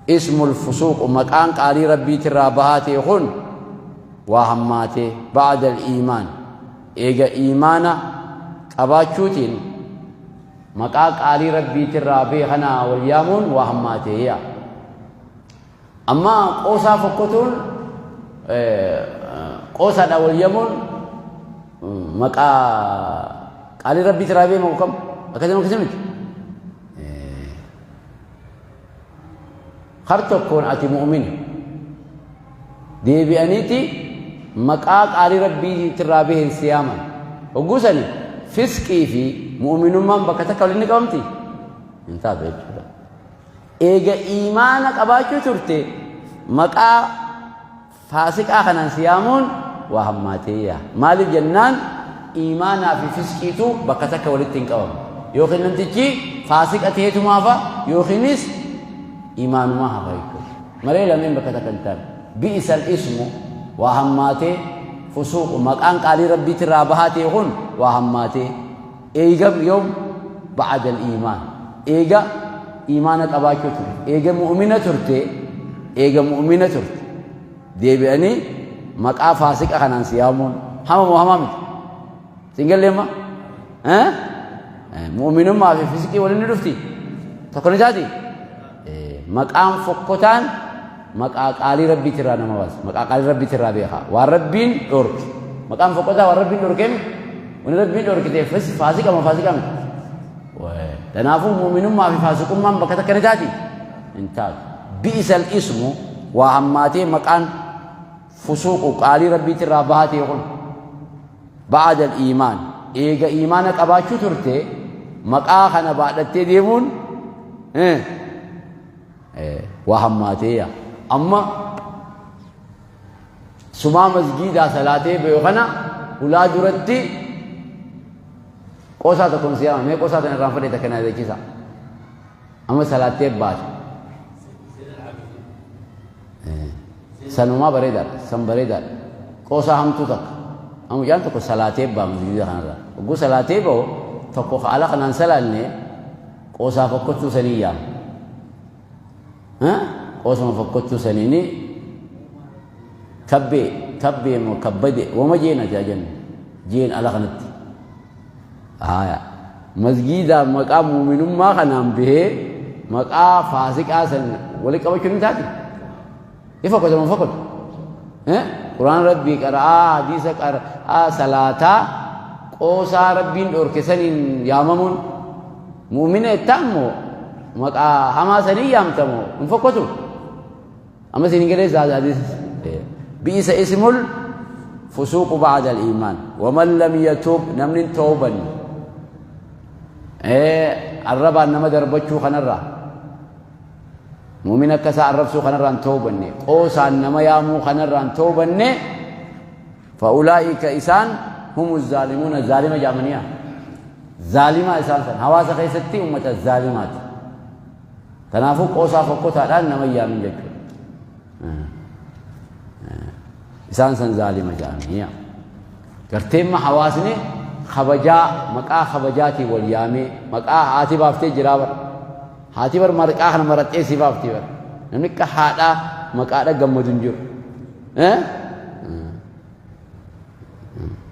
ismul fusuuqu maqaan qaalii Rabbiitirraa bahaa ta'e kun waa hammaatee ba'dal iimaan eega iimaana qabaachuutiin maqaa qaalii Rabbiitirraa bahe kana wal yaamuun waa hammaatee yaa. Amma qoosaa fokkotuun qoosaadhaan wal yamuun maqaa qaalii rabbii tiraa beemamu kam akkasuma akkasii miti. Har tokkoon ati mu'mina deebi'aniiti maqaa qaalii rabbii tirraa baheen si yaaman. Hogguu sani fisqii fi mu'minummaan bakka takka waliin ni qabamti? Hin taatu jechuudha. Eega iimaana qabaachuu turte maqaa faasiqaa kanaan si yaamuun waa hammaateeyya. Maaliif jennaan iimaanaa fi fisqiitu bakka takka walitti hin qabamu. Yookiin namtichi faasiqa ta'eetuma hafa yookiinis iimaanumaa hafa jechuudha. Malee lameen bakka takka hin taane. Bi'isal ismu waa hammaatee fusuuqu maqaan qaalii rabbiitirraa bahaa ta'e kun waa hammaatee. Eega yoom ba'ada al-iimaan eega iimaana qabaachuu ture eega mu'mina turte eega mu'mina turte deebi'anii maqaa faasiqa kanaan si yaamuun hama moo hamaa miti siin gallee amma mu'minummaa fi fisiqii waliin ni dhufti tokko ni taati maqaan fokkotaan maqaa qaalii rabbiitirraa nama baasa maqaa qaalii rabbiitirraa beeka waan rabbiin dhorke maqaan fokkotaa waan rabbiin dhorkeen Wani Rabbiin dhorkite faasiqa moo faasiqa miti? Kanaafuu mu'minummaa fi faasiqummaan bakka takka ni taati? Hin taatu. Bi'isal ismu waa hammaatee maqaan fusuuqu qaalii Rabbiitirraa bahaa ta'e kun ba'ada iimaan eega iimaana qabaachuu turte maqaa kana baadhattee deemuun waa hammaatee yaa amma Sumaa masgiidaa salaatee bayu kana hulaa duratti qoosaa tokkoon si yaama. Mee qoosaa tana irraan fadhe takka na yaadachiisa. Amma salaattee baate. Sanumaa bareedaadha. San bareedaadha. Qoosaa hamtuu takka. Amma mucaan tokko salaatee ba'a masgiida kanarraa. Hogguu salaatee bahu tokko ka ala kanaan salaanne qoosaa fokkottuu sanii yaama. Qoosuma fokkottuu saniini kabbee kabbee moo kabbade wama jeen ati ajannu jeen ala kanatti. Haaya masgiidaa maqaa muuminummaa kanaan bahee maqaa faasiqaa san wali qabachuun hin taati. Ni fokkota moo fokkota? Quraan rabbii qara'aa hadiisa qara'aa salaataa qoosaa rabbiin dhoorke saniin yaamamuun mu'mina jettaan moo maqaa hamaa sanii yaamta moo hin fokkotu? Amma isin hin galee hadiisa bi'isa ismul fusuuqu ba'da al-iimaan waman lam yatuub namni hin toobanne arrabaan nama darbachuu kanarraa Mu'mina akka isaa arrabsuu kanarraa hin tawbanne, qoosaan nama yaamuu kanarraa hin tawbanne, fa'ulaa'ika isaan humu zaalimuuna zaalima jedhamaniya. Zaalimaa isaan san hawaasa keessatti ummata zaalimaati. Kanaafuu qoosaa fokkotaadhaan nama hin yaamin jechuudha. Isaan san zaalima ja'anii. Garteemma hawaasni kabajaa maqaa kabajaatiin wal yaamee maqaa haati baaftee jiraa bara. Haati bar maqaa kana maraxxee si baafti bara. Namni akka haadhaa maqaadha gammadu hin jiru.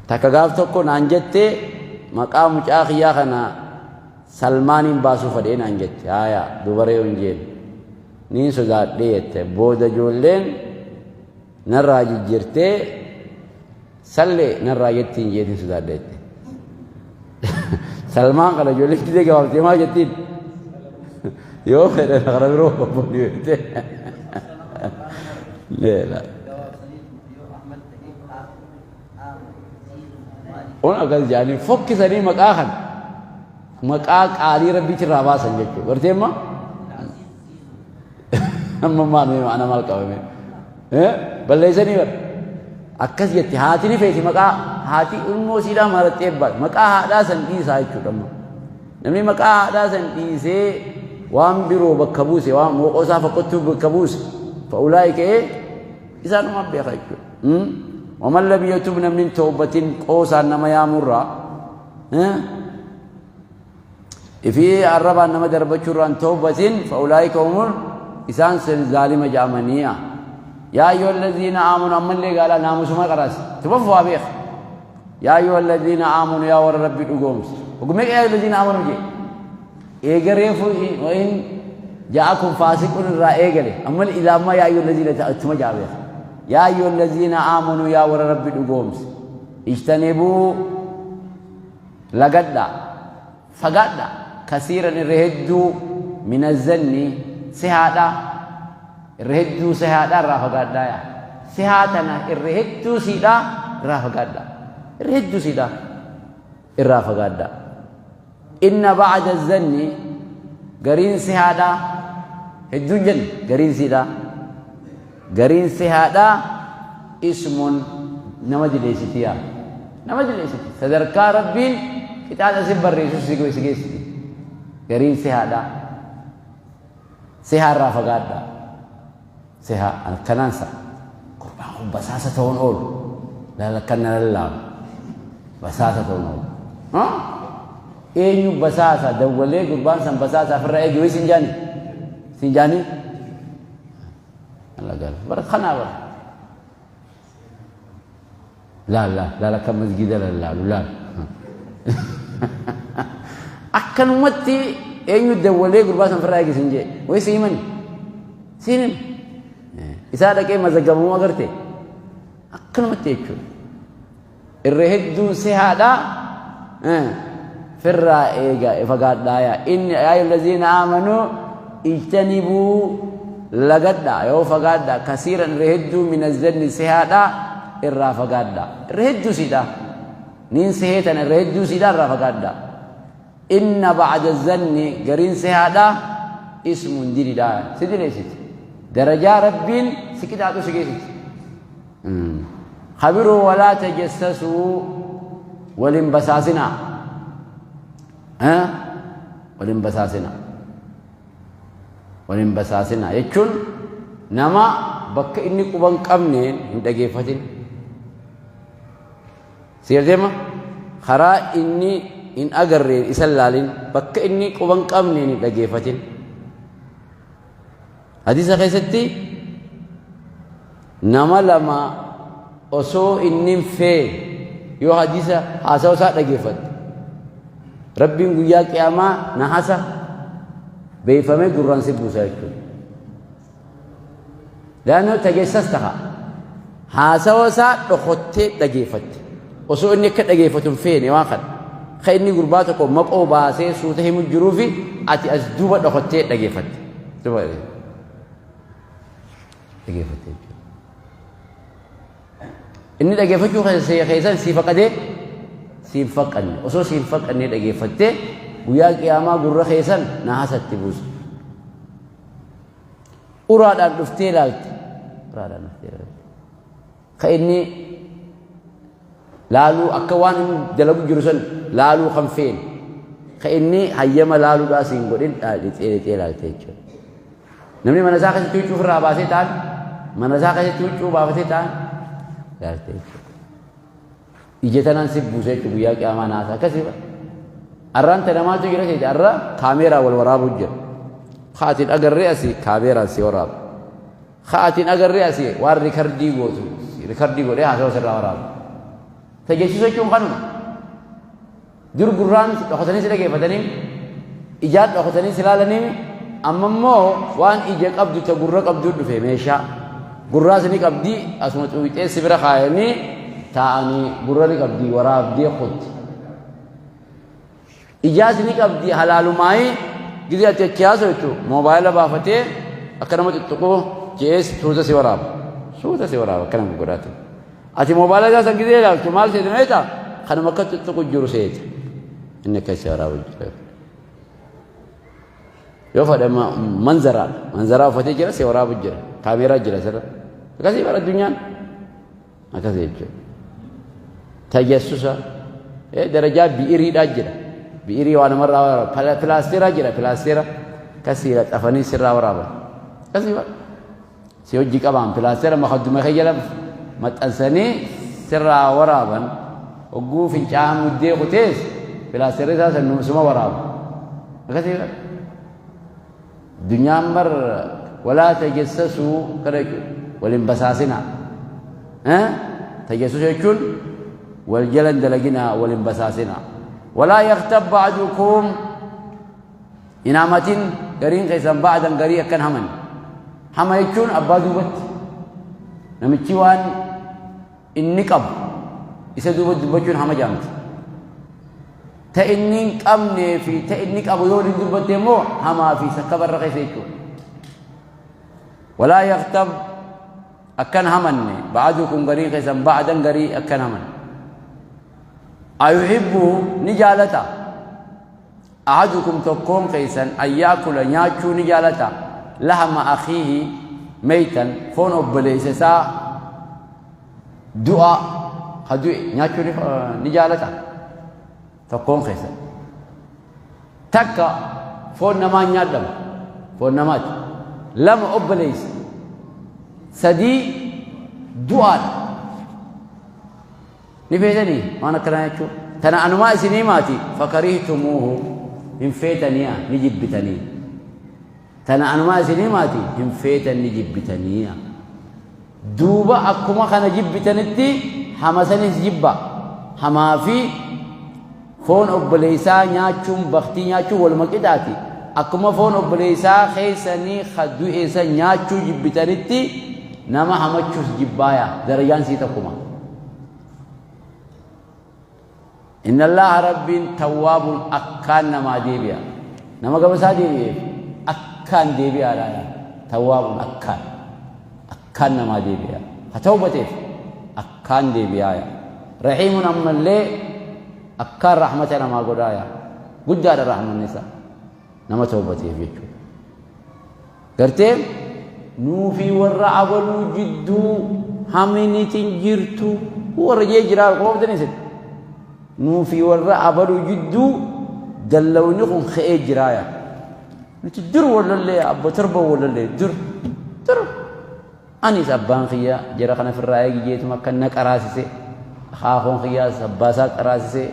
Takka gaaf tokko naan jettee maqaa mucaa kiyyaa kana Salmaaniin baasuu fedhee naan jette. Haaya dubaree hin jeen. Niin sodaadhee jette. Booda ijoolleen narraa jijjiirtee sallee narraa jettiin jeetiin sodaadhe jette. Salmaan kana ijoolleen didee gabaabtee maal jettiin? Yoo fedhan kana biroo obboon jette. Leela. On akkas jedhanii fokkisanii maqaa kana maqaa qaalii rabbiitti irraa baasan jechuudha. Gartee amma amma maal mee ma'ana maal qabame? Balleessanii bara. Akkas jetti haati ni feeti maqaa haati ilmoo siidhaa marattee baate maqaa haadhaa san dhiisaa jechuudha amma. Namni maqaa haadhaa san dhiisee waan biroo bakka buuse waan mooqoo isaa fokkottuu bakka buuse fa'ulaa'ika isaanuma beeka jechuudha. Waman lam yatub namni hin tawbatin qoosaan nama yaamurraa ifii arrabaan nama darbachuurraa hin tawbatin fa'ulaa'ika humul isaan sun zaalima ja'amaniya. Yaa ayyuha alladhiina aamanu ammallee gaalaa naamusuma qaraas tufafu waa beeka. Yaa ayyuha alladhiina aamanu yaa warra rabbi dhugoomse. Ogumee yaa alladhiina aamanu jee. Eega reefu wa'in ja'akum faasiqun irraa eegale ammal idaa ammaa yaa ayyuha alladhiina ittuma ja'a beeka. Yaa ayyuha alladhiina aamanu yaa warra rabbi dhugoomse. Ijtanibuu lagadhaa fagaadhaa kasiiran irra hedduu mina zanni sihaadhaa irra hedduu sihaadhaa irraa fagaadhaa yaa sihaa tana irra hedduu siidhaa irraa fagaadhaa irra hedduu siidhaa irraa fagaadhaa. Inna ba'da zanni gariin sihaadhaa hedduun jenne gariin siidhaa gariin sihaadhaa ismun nama dileessiti yaa nama dileessiti sadarkaa rabbiin qixaaxa si barreessu si geessiti gariin sihaadhaa sihaa irraa fagaadhaa sihaa akkanaan sa gurbaan kun basaasa ta'uun oolu laala kan na lallaabu basaasa ta'uun oolu eenyu basaasa dawwalee gurbaan san basaasa ofirraa eegi wayii siin jaani siin jaani bara kanaa bara Laal laal laal akka masgiida lallaalu laal. Akkanumatti eenyu dawwalee gurbaa san firraa eegi sin jee. Wayi si himani. Siin hima. Isaa dhaqee mazagabamuu agarte. Akkanumatti jechuudha. Irra hedduun si haadhaa firraa eega fagaadhaa yaa inni yaa ayyuhallaziina aamanuu ijtanibuu lagadhaa yoo fagaadhaa kasiiran irra hedduu mina zanni sihaadhaa irraa fagaadhaa irra hedduu siidhaa niin sihee tana irra hedduu siidhaa irraa fagaadhaa inna ba'da zanni gariin sihaadhaa ismun dididhaa si dileessiti darajaa rabbiin si qixaaxu si geessiti Kabiroo walaa tajassasuu wal hin basaasinaa. Wal hin basaasinaa. Wal hin basaasinaa jechuun nama bakka inni quba hin qabneen hin dhageeffatin. Si deema karaa inni hin agarreen isa laalin bakka inni quba hin qabneen hin dhageeffatin. Hadiisa keessatti nama lama osoo inni hin feene yoo hadiisa haasawa isaa dhageeffatte rabbiin guyyaa qiyaamaa nahasa beeyfamee gurraan si buusa jechuudha. Laannoo tageessas taha haasawa isaa dhokottee dhageeffatte osoo inni akka dhageeffatu hin feene waan kana ka inni gurbaa tokko maqoo baasee suuta himu jiruufi ati as duuba dhokottee dhageeffatte. Duuba dhageeffatte jechuudha. Inni dhageeffachuu keessan sii faqadee siin faqanne osoo siin faqannee dhageeffattee guyyaa qiyaamaa gurra keessan nahasatti buusa. Uraadhaan dhuftee ilaalte. Uraadhaan dhuftee ilaalte. Ka inni laaluu akka waan inni dalagu jiru san laaluu kan feene. Ka inni hayyama laaluudhaa siin godhin lixee lixee ilaalte jechuudha. Namni mana isaa keessatti huccuu ofirraa baasee ta'an mana isaa keessatti huccuu baafatee ta'an Garte jechuudha. Ija tanaan si buuse jechuudha guyyaa qiyaamaa naasa akkasii bara. Arraan tana maaltu jira seete arra kaameeraa wal waraabuu jira. Kaatiin agarree asii kaameeraan si waraaba. Kaatiin agarree asii waan rikardii gootu rikardii godhee haasawa sirraa waraaba. Tajaajiluu jechuun kanuma. Dur gurraan dhokatanii si dhageeffatanii ijaan dhokatanii si ilaalanii amma immoo waan ija qabdu ta gurra qabdu dhufe meeshaa gurraas ni qabdi asuma xuwixee si bira kaayanii taa'anii gurra ni qabdi waraabdee kutti. Ijaas ni qabdi halaalumaayii gizee ati achi haasoftu moobaayila baafatee akka nama tuttuquu jees suuta si waraaba. Suuta si waraaba akkana godhaate. Ati moobaayila isaa san gizee ilaaltu maal seete meeta kanuma akka tuttuqu jiru seete. Inni akka si waraabu jira. Yoo fadhe manzaraa manzaraa uffatee jira si waraabu jira kaameeraa jira sirra. Akkasii bara addunyaan. Akkas jechuudha. Tajassusa darajaa bi'iriidhaa jira. Bi'irii waa namarraa waraaba. Pilaasteeraa jira pilaasteera. Akkasii xafanii sirraa waraaban. Akkasii bara. Si hojii qabaan pilaasteera makadduma kee jala maxxansanii sirraa waraaban. Hogguu fincaa'aan muddee kutees pilaasteerri isaa san suma waraaba. Akkasii bara. Addunyaan bar walaa tajassasuu kana jechuudha. Wal hin basaasinaa. Tajassusa jechuun wal jala hin dalaginaa wal hin basaasinaa. Walaa yaktab ba'dukum hin hamatin gariin keessan ba'dan garii akkan haman. Hama jechuun abbaa duubatti. Namichi waan inni qabu isa duuba dubbachuun hama jaamti. Ta inni hin qabnee fi ta inni qabu yoo waliin dubbatte immoo hamaa fi sakkaba irra keessa jechuudha. Walaa yaktab akkan hamanne ba'adukum garii keessan ba'adan garii akkan hamanne. Ayuhibbu ni jaalata. Ahadukum tokkoon keessan an yaakula nyaachuu ni jaalata lahama akhiihi meytan foon obboleessa isaa du'a ka du'e nyaachuu ni jaalata tokkoon keessan. Takka foon namaa hin nyaadhamu foon namaati. Lama obboleessa. Sadii du'aadha. Ni feetanii waan akkanaa jechuu? Tana anumaa isinii maati fakarihtumuuhu hin feetaniya ni jibbitanii. Tana anumaa isinii maati hin feetan ni jibbitaniya. Duuba akkuma kana jibbitanitti hama sanis jibba. Hamaa fi foon obboleessaa nyaachuun baktii nyaachuun waluma qixaati. Akkuma foon obboleessaa keessanii ka du'e san nyaachuu jibbitanitti nama hamachuus jibbaaya. Darajaan sii tokkuma. Inna Allaaha Rabbiin tawwaabuun akkaan namaa deebi'a. Nama gama isaa deebi'eef akkaan deebi'aadha. Tawwaabuun akkaan akkaan namaa deebi'a. Ha tawbateef akkaan deebi'aaya. Rahiimuun ammallee akkaan rahmata namaa godhaaya. Guddaadha rahmanni isaa nama tawbateef jechuudha. Gartee nuufi warra abaluu jidduu haminitin jirtu warra jee jiraa qoobdan isin. Nuufi warra abaluu jidduu dallawni kun ka'ee jiraaya. Nuti dur wallallee abbo torba wallallee dur dur. Anis abbaan kiyya jara kana firraa eegi jeetuma akka na qaraasise akaakoon kiyyaas abbaa isaa qaraasise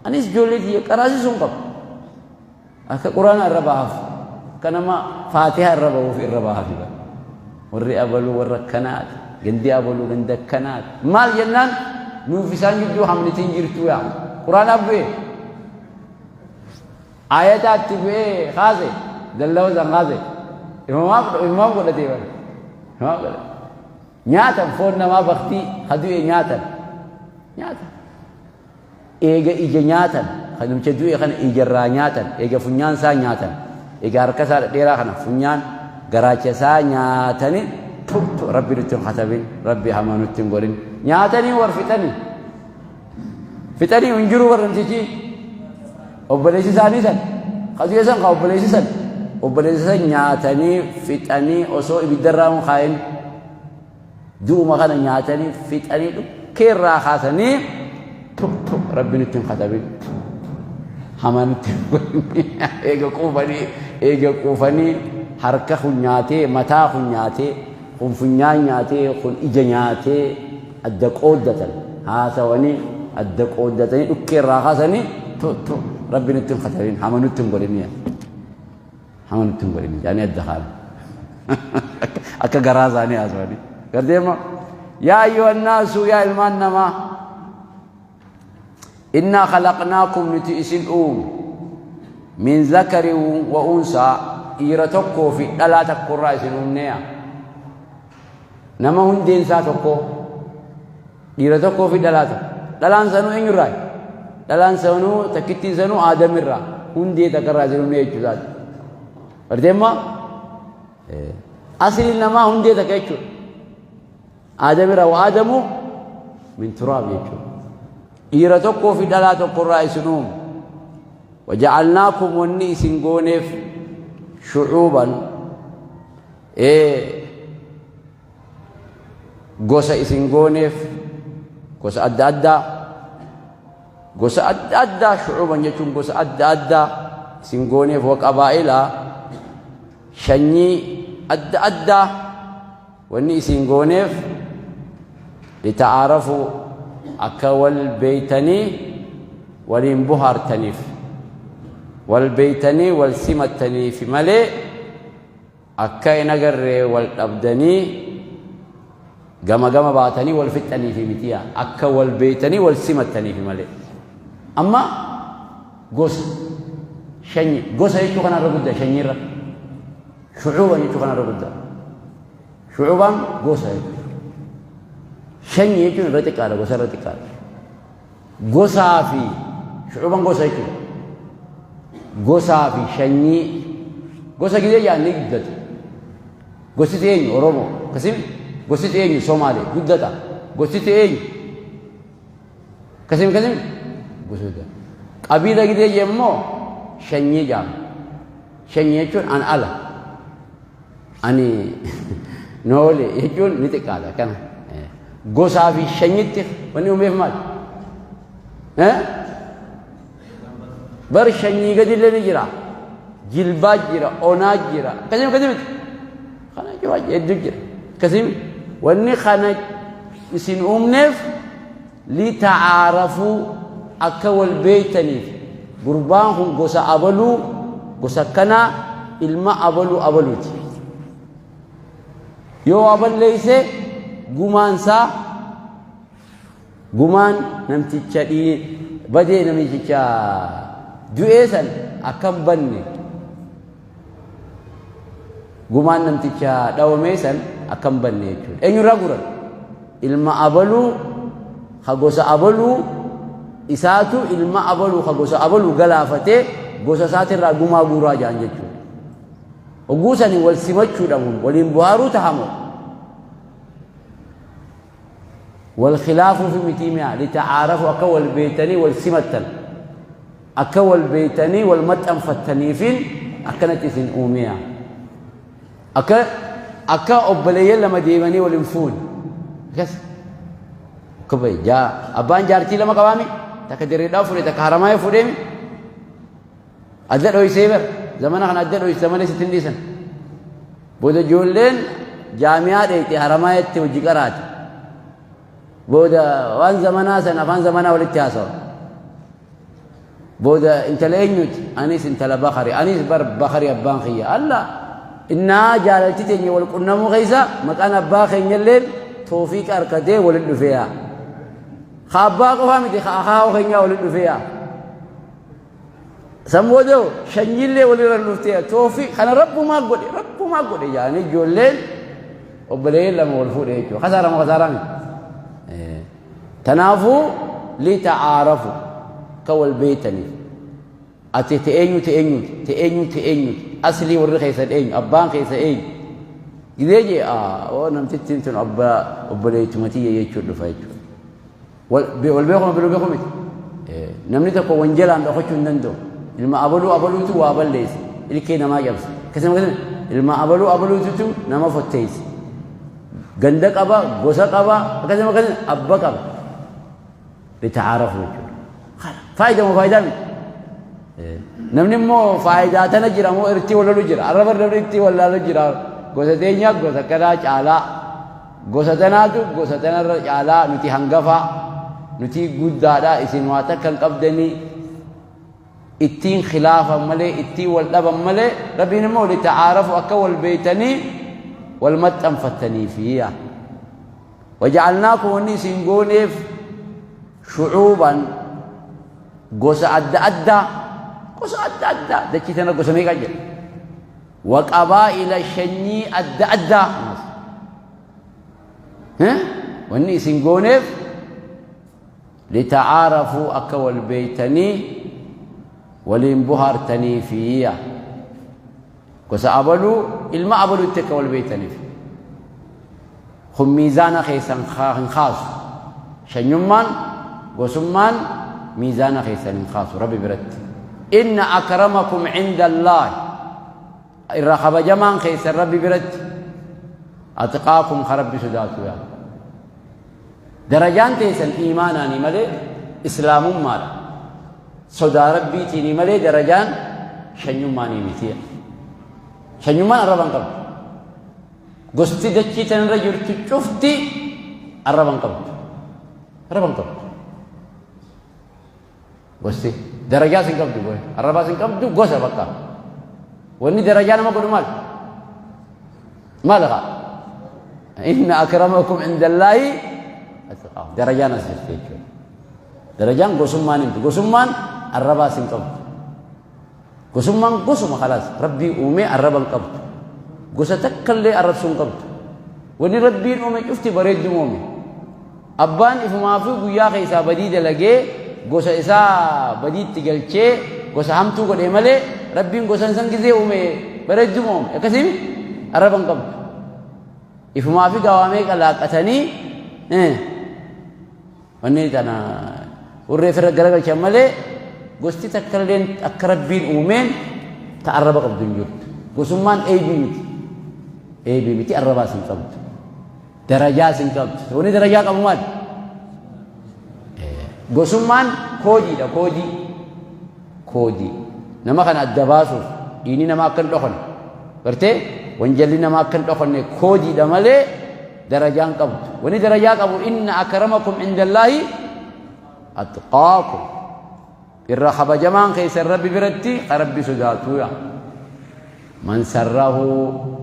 anis ijoollee tiyya qaraasisuun qaba. Akka quraana irra bahaaf akka nama faatihaa irra bahuuf irra bahaaf warri abaluu warra akkanaati gandi abaluu ganda akkanaati maal jennaan nuuf isaan gidduu hamnitiin jirtuu yaa quraanaaf bu'ee Ayataatti bu'ee kaase dallawa san kaase imaam godhatee bara imaam godhate nyaatan foon namaa baktii ka du'e nyaatan nyaatan eega ija nyaatan kan namicha du'e kana ijarraa nyaatan eega funyaan isaa nyaatan eega harka isaa dhedheeraa kana funyaan garaacha isaa nyaatani tubtu rabbi nutti hin katabin rabbi hamaa nutti hin godhin nyaatanii war fixanii Fixanii hin jiru warra namtichi obboleessi isaanii san kadu'e san ka obboleessi san obboleessi san nyaatanii fixanii osoo ibiddarraa hin kaayin du'uma kana nyaatanii fixanii dhukkee irraa kaasanii rabbi nutti hin katabin hamaa nutti hin godhin eega quufanii eega quufanii harka kun nyaatee mataa kun nyaatee kun funyaan nyaatee kun ija nyaatee. Adda qooddatan haasawanii adda qooddatanii dhukkee irraa kaasanii tu tu rabbi nutti hin katabin hama nutti hin godhin hama nutti hin godhin jedhanii adda kaan akka garaa isaanii haasawanii gartee immoo yaa ayyuhan naasu yaa ilmaan namaa innaa khalaqnaakum nuti isin uume min zakarin wa unsaa dhiira tokkoo fi dhalaa tokkorraa isin uumneeya Nama hundeen isaa tokkoo. Dhiira tokkoo fi dhalaa tokko. Dhalaan sanuu eenyurraa? Dhalaan sanuu takkittiin sanuu Aadamirraa. Hundee takkarraa isin uumne jechuu isaati. Bartee immoo asliin namaa hundee takka jechuudha. Aadamirraa wa Aadamu min turaab jechuudha. Dhiira tokkoo fi dhalaa tokkorraa isin uume. Waja'alnaakum wanni isin gooneef shucuuban Ee gosa isin gooneef gosa adda addaa gosa adda addaa shucuuban jechuun gosa adda addaa isin gooneef wa qabaa'ila shanyii adda addaa wanni isin gooneef lita'aarafuu akka wal beeytanii waliin bohaartaniif wal beeytanii wal simattaniif malee Akka hin agarre wal dhabdanii gama gama baatanii wal fixxaniifi mitiya akka wal beeytanii wal simattaniifi malee. Amma gosa shanyi gosa jechuu kanarra guddaa shanyiirra shucuuban jechuu kanarra guddaa shucuubaan gosa jechuudha. Shanyi jechuun irra xiqqaadha gosa irra xiqqaadha. Gosaa fi shucuban gosa jechuudha. Gosaa fi shanyii gosa gizee jedhan ni guddata. Gosti eenyu Oromoo akkasii gosti eenyu Somaalee guddata. Gosti eenyu akkasii akkasii gosa guddata. Qabiila gizee jedhan immoo shanyii jedhama. Shanyii jechuun an ala. Ani noole jechuun ni xiqqaata kana. Gosaa fi shanyitti wanni uumeef maali? Bar shanyii gadillee ni jira. Jilbaa jira, onaa jira. Akkasii akkasii miti. Kana jira hedduu jira. Akkasii wanni kana isin uumneef lita'aarafuu akka wal beeytaniif gurbaan kun gosa abaluu gosa akkanaa ilma abaluu abaluuti. Yoo waa balleeyse gumaan isaa gumaan namticha badee namticha du'ee san akka hin banne Gumaan namticha dhawamee san akka hin banne jechuudha. Eenyurraa guuran? Ilma abaluu ka gosa abaluu isaatu ilma abaluu ka gosa abaluu galaafatee gosa isaatirraa gumaa guuraa ja'an jechuudha. Hogguu sani wal simachuu dhabuun waliin bohaaruu tahamoo? Wal khilaafuufi mitii mi'a lita'aarafu akka wal beeytanii wal simattan akka wal beeytanii wal maxxanfattaniifin akkanatti isin uumiya akka akka obboleeyyan lama deemanii wal hin fuune akkas akka bahe jaa abbaan jaartii lama qabaami takka dirreedhaa fuudhe takka haramaaya fuudheemi Adda dhoysee bar zamana kana adda dhoysa malee sitti hin dhiisan. Booda ijoolleen jaami'aa dheeyte haramaayaatti hojii qaraate. Booda waan zamanaa san afaan zamanaa walitti haasawa. Booda intala eenyuti? Anis intala Bakari. Anis bar Bakari abbaan kiyya. Allah! Innaa jaalalti teenya wal qunnamuu keessa maqaan abbaa keenyalleen toofiiqa harkatee walitti dhufeeya. Ka abbaa qofaa miti ka akaakoo keenyaa walitti dhufeeya. San booda shanyiillee walirra dhuftee toofi kana rabbumaa godhe rabbumaa godhe jedhanii ijoolleen obboleeyyan lama wal fuudhe jechuudha. Kasaara moo kasaaraa miti? Tanaafuu lita'aarafu akka wal beeytaniif. Ati te eenyu te eenyuti te eenyu te eenyuti aslii warri keessan eenyu abbaan keessa eenyu. Gidee jee oo namtittiin tun abbaa obboleettuma tiyya jechuun dhufa jechuudha. Wal beekuma biluu beeku miti. Namni tokko wanjalaan dhokachuu hin danda'u. Ilma abaluu abaluutu waa balleessa. Ilkee namaa cabsa. Akkasuma akkasuma ilma abaluu abaluututu nama fotteessa. Ganda qaba, gosa qaba, akkasuma akkasuma abba qaba. Lita'aarafu jechuudha. Faayidaa moo faayidaa miti? Namni immoo faayidaa tana jira moo irratti wal lolu jira. Arraba namni itti wal lolu jira. Gosa teenyaa gosa kanaa caalaa. Gosa tanaatu gosa tanarra caalaa, nuti hangafa, nuti guddaadha, isin waa takka hin qabdanii. Ittiin khilaafan malee, ittiin wal dhaban malee, Rabbiin immoo lita'aarafu, akka wal beeytanii wal maxxanfattaniifi. Waja'alnaakum, wanni isin gooneef, shucuuban, gosa adda addaa, gosa adda addaa. Dachii tana gosa meeqa jira? Waqabaa'ila, shanyii adda addaa. Wanni isin gooneef lita'aarafuu, akka wal beeytanii waliin bohaartaniifi. Gosa abaluu, ilma abaluutti akka wal beeytaniif. Kun miizaana keessan hin kaasu. Shanyummaan, gosummaan miizaana keessan hin kaasu Rabbi biratti. Inna akramakum cinda Allaahi, irra kabajamaan keessan Rabbi biratti, atqaakum, ka Rabbi sodaatu. Yaa darajaan teessan iimaanaanii malee, islaamummaadha, sodaa Rabbiitiinii malee, darajaan shanyummaanii miti. Shanyummaan arraba hin qabdu. Gosti dachii tanarra jirtu cufti arraba hin qabdu, arraba hin qabdu. Gosti darajaas hin qabdu, arrabaas hin qabdu. Gosa bakka wanni darajaa nama godhu maal? Maal haa? Inna akramakum indallaahi atqaakum. Darajaan as jirti jechuudha. Darajaan gosummaan himtu. Gosummaan arrabaas hin qabdu. Gosummaan gosuma, khalaas. Rabbii uumee arraba hin qabdu. Gosa takka illee arrabsuu hin qabdu. Wanni Rabbiin uume cufti bareedduma uume. Abbaan ifumaafuu guyyaa keessaa badii dalagee gosa isaa badiitti galchee gosa hamtuu godhee malee, Rabbiin gosa san gizee uume bareedduma uume. Akkasii arraba hin qabdu. Ifumaa fi gawaamee qalaaqatanii wanni tana hurree firra garagalchan malee, gosti takka illee akka Rabbiin uumeen ta arraba qabdu hin jirtu. Gosummaan eebii miti. Eebii miti, arrabaas hin qabdu. Darajaas hin qabdu. Wanni darajaa qabu maali? Gosummaan koodiidha, koodii. Koodii. Nama kana adda baasuuf, dhiini namaa akka hin dhokanne. Gartee wanjalli namaa akka hin dhokanne koodiidha malee darajaan qabdu. Wanni darajaa qabu inna akramakum indallaahi atqaakum. Irra kabajamaan keessan Rabbi biratti ka Rabbi sodaatuudha. Man sarrahu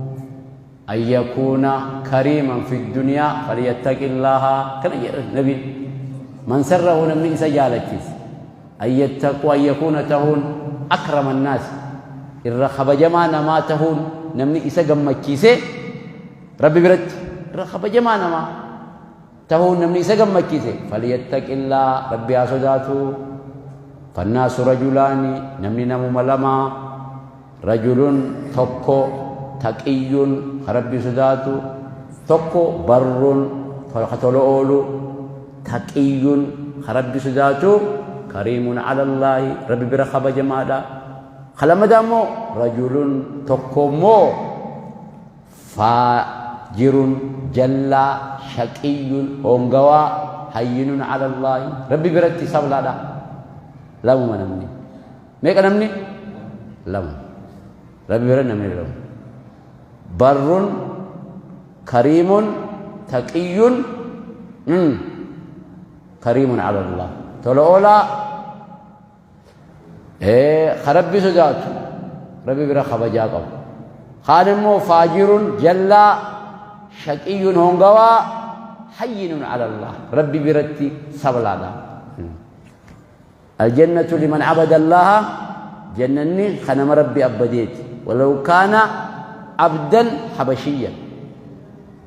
an yakuuna kariiman fi dunyaa falyattaqillaaha, kana jedha nabiin. Man sarrahu, namni isa jaalachise, an yattaqu, an yakuuna, tahuun, akrama annaas, irra kabajamaa namaa tahuun namni isa gammachiise, Rabbi biratti irra kabajamaa namaa tahuun namni isa gammachiise, falyattaqillaa, Rabbi haa sodaatu. Fannaasu rajulaani, namni namuma lama. Rajulun, tokko, taqiyyun, ka Rabbi sodaatu tokko, barrun, ka tola oolu. Taqiyyun, ka Rabbi sodaatu, kariimun ala Allaahi, Rabbi bira kabajamaadha. Ka lammataa immoo rajulun, tokko immoo, faajirun, jallaa, shaqiyyun, hongawaa, hayyinun ala Allaahi, Rabbi biratti sablaadha. Lamuma namni. Meeqa namni? Lama. Rabbi bira namni lama. Barrun, kariimun, taqiyyun, kariimun ala Allah. Tola oolaa, ka Rabbi sodaatu, Rabbi bira kabajaa qabu. Kaan immoo faajirun, jallaa, shaqiyyun, hongawaa, hayyinun ala Allah. Rabbi biratti sablaadha. Aljannatu liman abada Allaha, jannanni kan nama Rabbi abbadeeti. Walaw kaana abdan habashiyyan.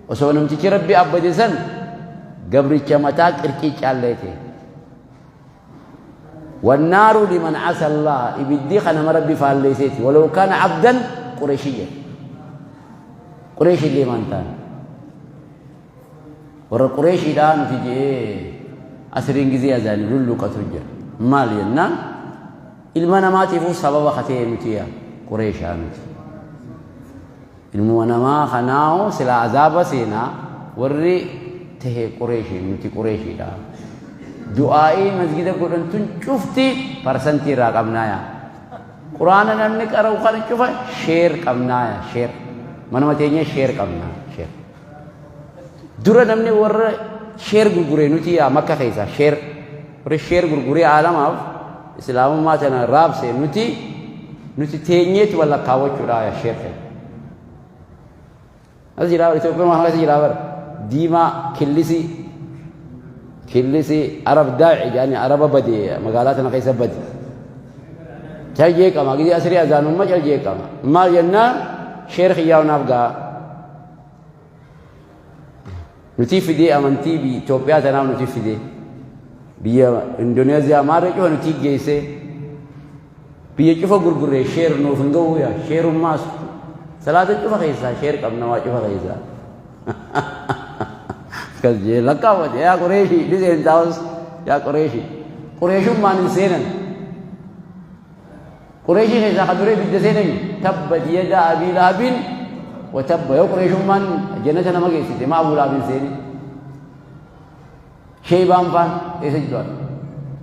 Osoo namtichi Rabbi abbade san gabricha mataa qirqiiccaallee ta'e. Wannaaru liman asa Allaha, ibiddi kan nama Rabbi faalleesseeti. Walaw kaana abdan qureshiyyan. Qureeshillee maan taane. Warra Qureeshiidhaa nuti je'ee asriin gizee azaanii lulluqatu jira. Maal jennaan, ilma namaatiifuu sababa ka ta'e nuti yaa Qureeshaa nuti. Ilmuma namaa kanaahu silaa azaaba seenaa warri tahe Qureeshii nuti, Qureeshiidha. Du'aa'ii masgida godhan tun cufti parsantii irraa qabnaa yaa. Quraana namni qara'u kana cufa share qabnaa yaa, share. Manuma teenya share qabnaa, share. Dura namni warra sheer gurguree nuti yaa Makka keessaa sheer warra sheer gurguree aalamaaf islaamummaa tana raabse nuti teenyeetu wal lakkaawwachuudha yaa sheer ta'e. As jira Itoophiyaa maal keessa jira bara diimaa killisii killisii arab daa'i jedhanii araba bade magaalaa tana keessa bade. Cal jeeqama gidee asrii azaanummaa cal jeeqama maal jennaan sheer xiyyaa naaf ga'a. Nuti fidee amantii biyya Itoophiyaa tanaaf nuti fidee biyya Indoneeziyaa maarree cufa nuti geessee biyya cufa gurgurree sheer nuuf hin ga'u yaa sheerummaas salaata cufa keessaa sheer qabna waa cufa keessaa. Akkas jee lakkaawwate yaa Qureeshii ni seentaa yaa Qureeshii Qureeshummaan hin seenan. Qureeshii keessaa ka duree ibidda seenan tabbat yada abii lahabin wa tabba yoo Qureeshummaan jannata nama geessite maa Abuu Lahabin seeni. Sheeybaan faan eessa du'an?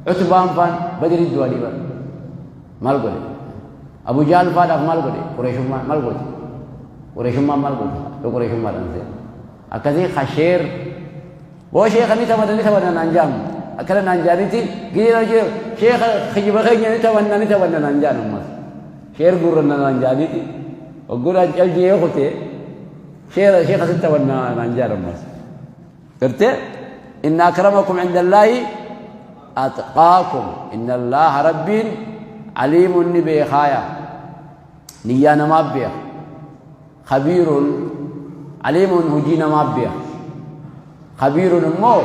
Utbaan faan Badri du'anii bara. Maal godhe? Abu Jahl faadhaaf maal godhe? Qureeshummaan maal godhe? Qureeshummaan maal godhe? Yoo Qureeshummaadhaan seene. Akkasii kasheer boo sheekha ni taphanna ni taphanna naan jaamu. Akkana naan jaanitti gidee naan jedhu sheekha kijiba keenya ni taphanna ni taphanna naan jaan ammas. Sheer guurranna naan jaanitti ogguudhaan caljee yoo kutee sheera sheekha si taphanna naan jaan ammas. Gartee inna akramakum inda Allaahi atqaakum inna Allaaha rabbiin aliimun ni beekaaya niyyaa namaaf beeka. Khabiirun aliimun hojii namaaf beeka. Khabiirun immoo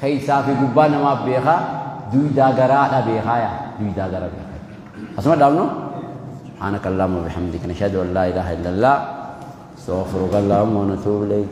keessaa fi gubbaa namaaf beeka. Duydaa garaadha beekaaya. Duydaa gara beeka. Asuma dhaabnu. سبحانك اللهم وبحمدك نشهد ان لا اله الا الله استغفرك اللهم ونتوب اليك.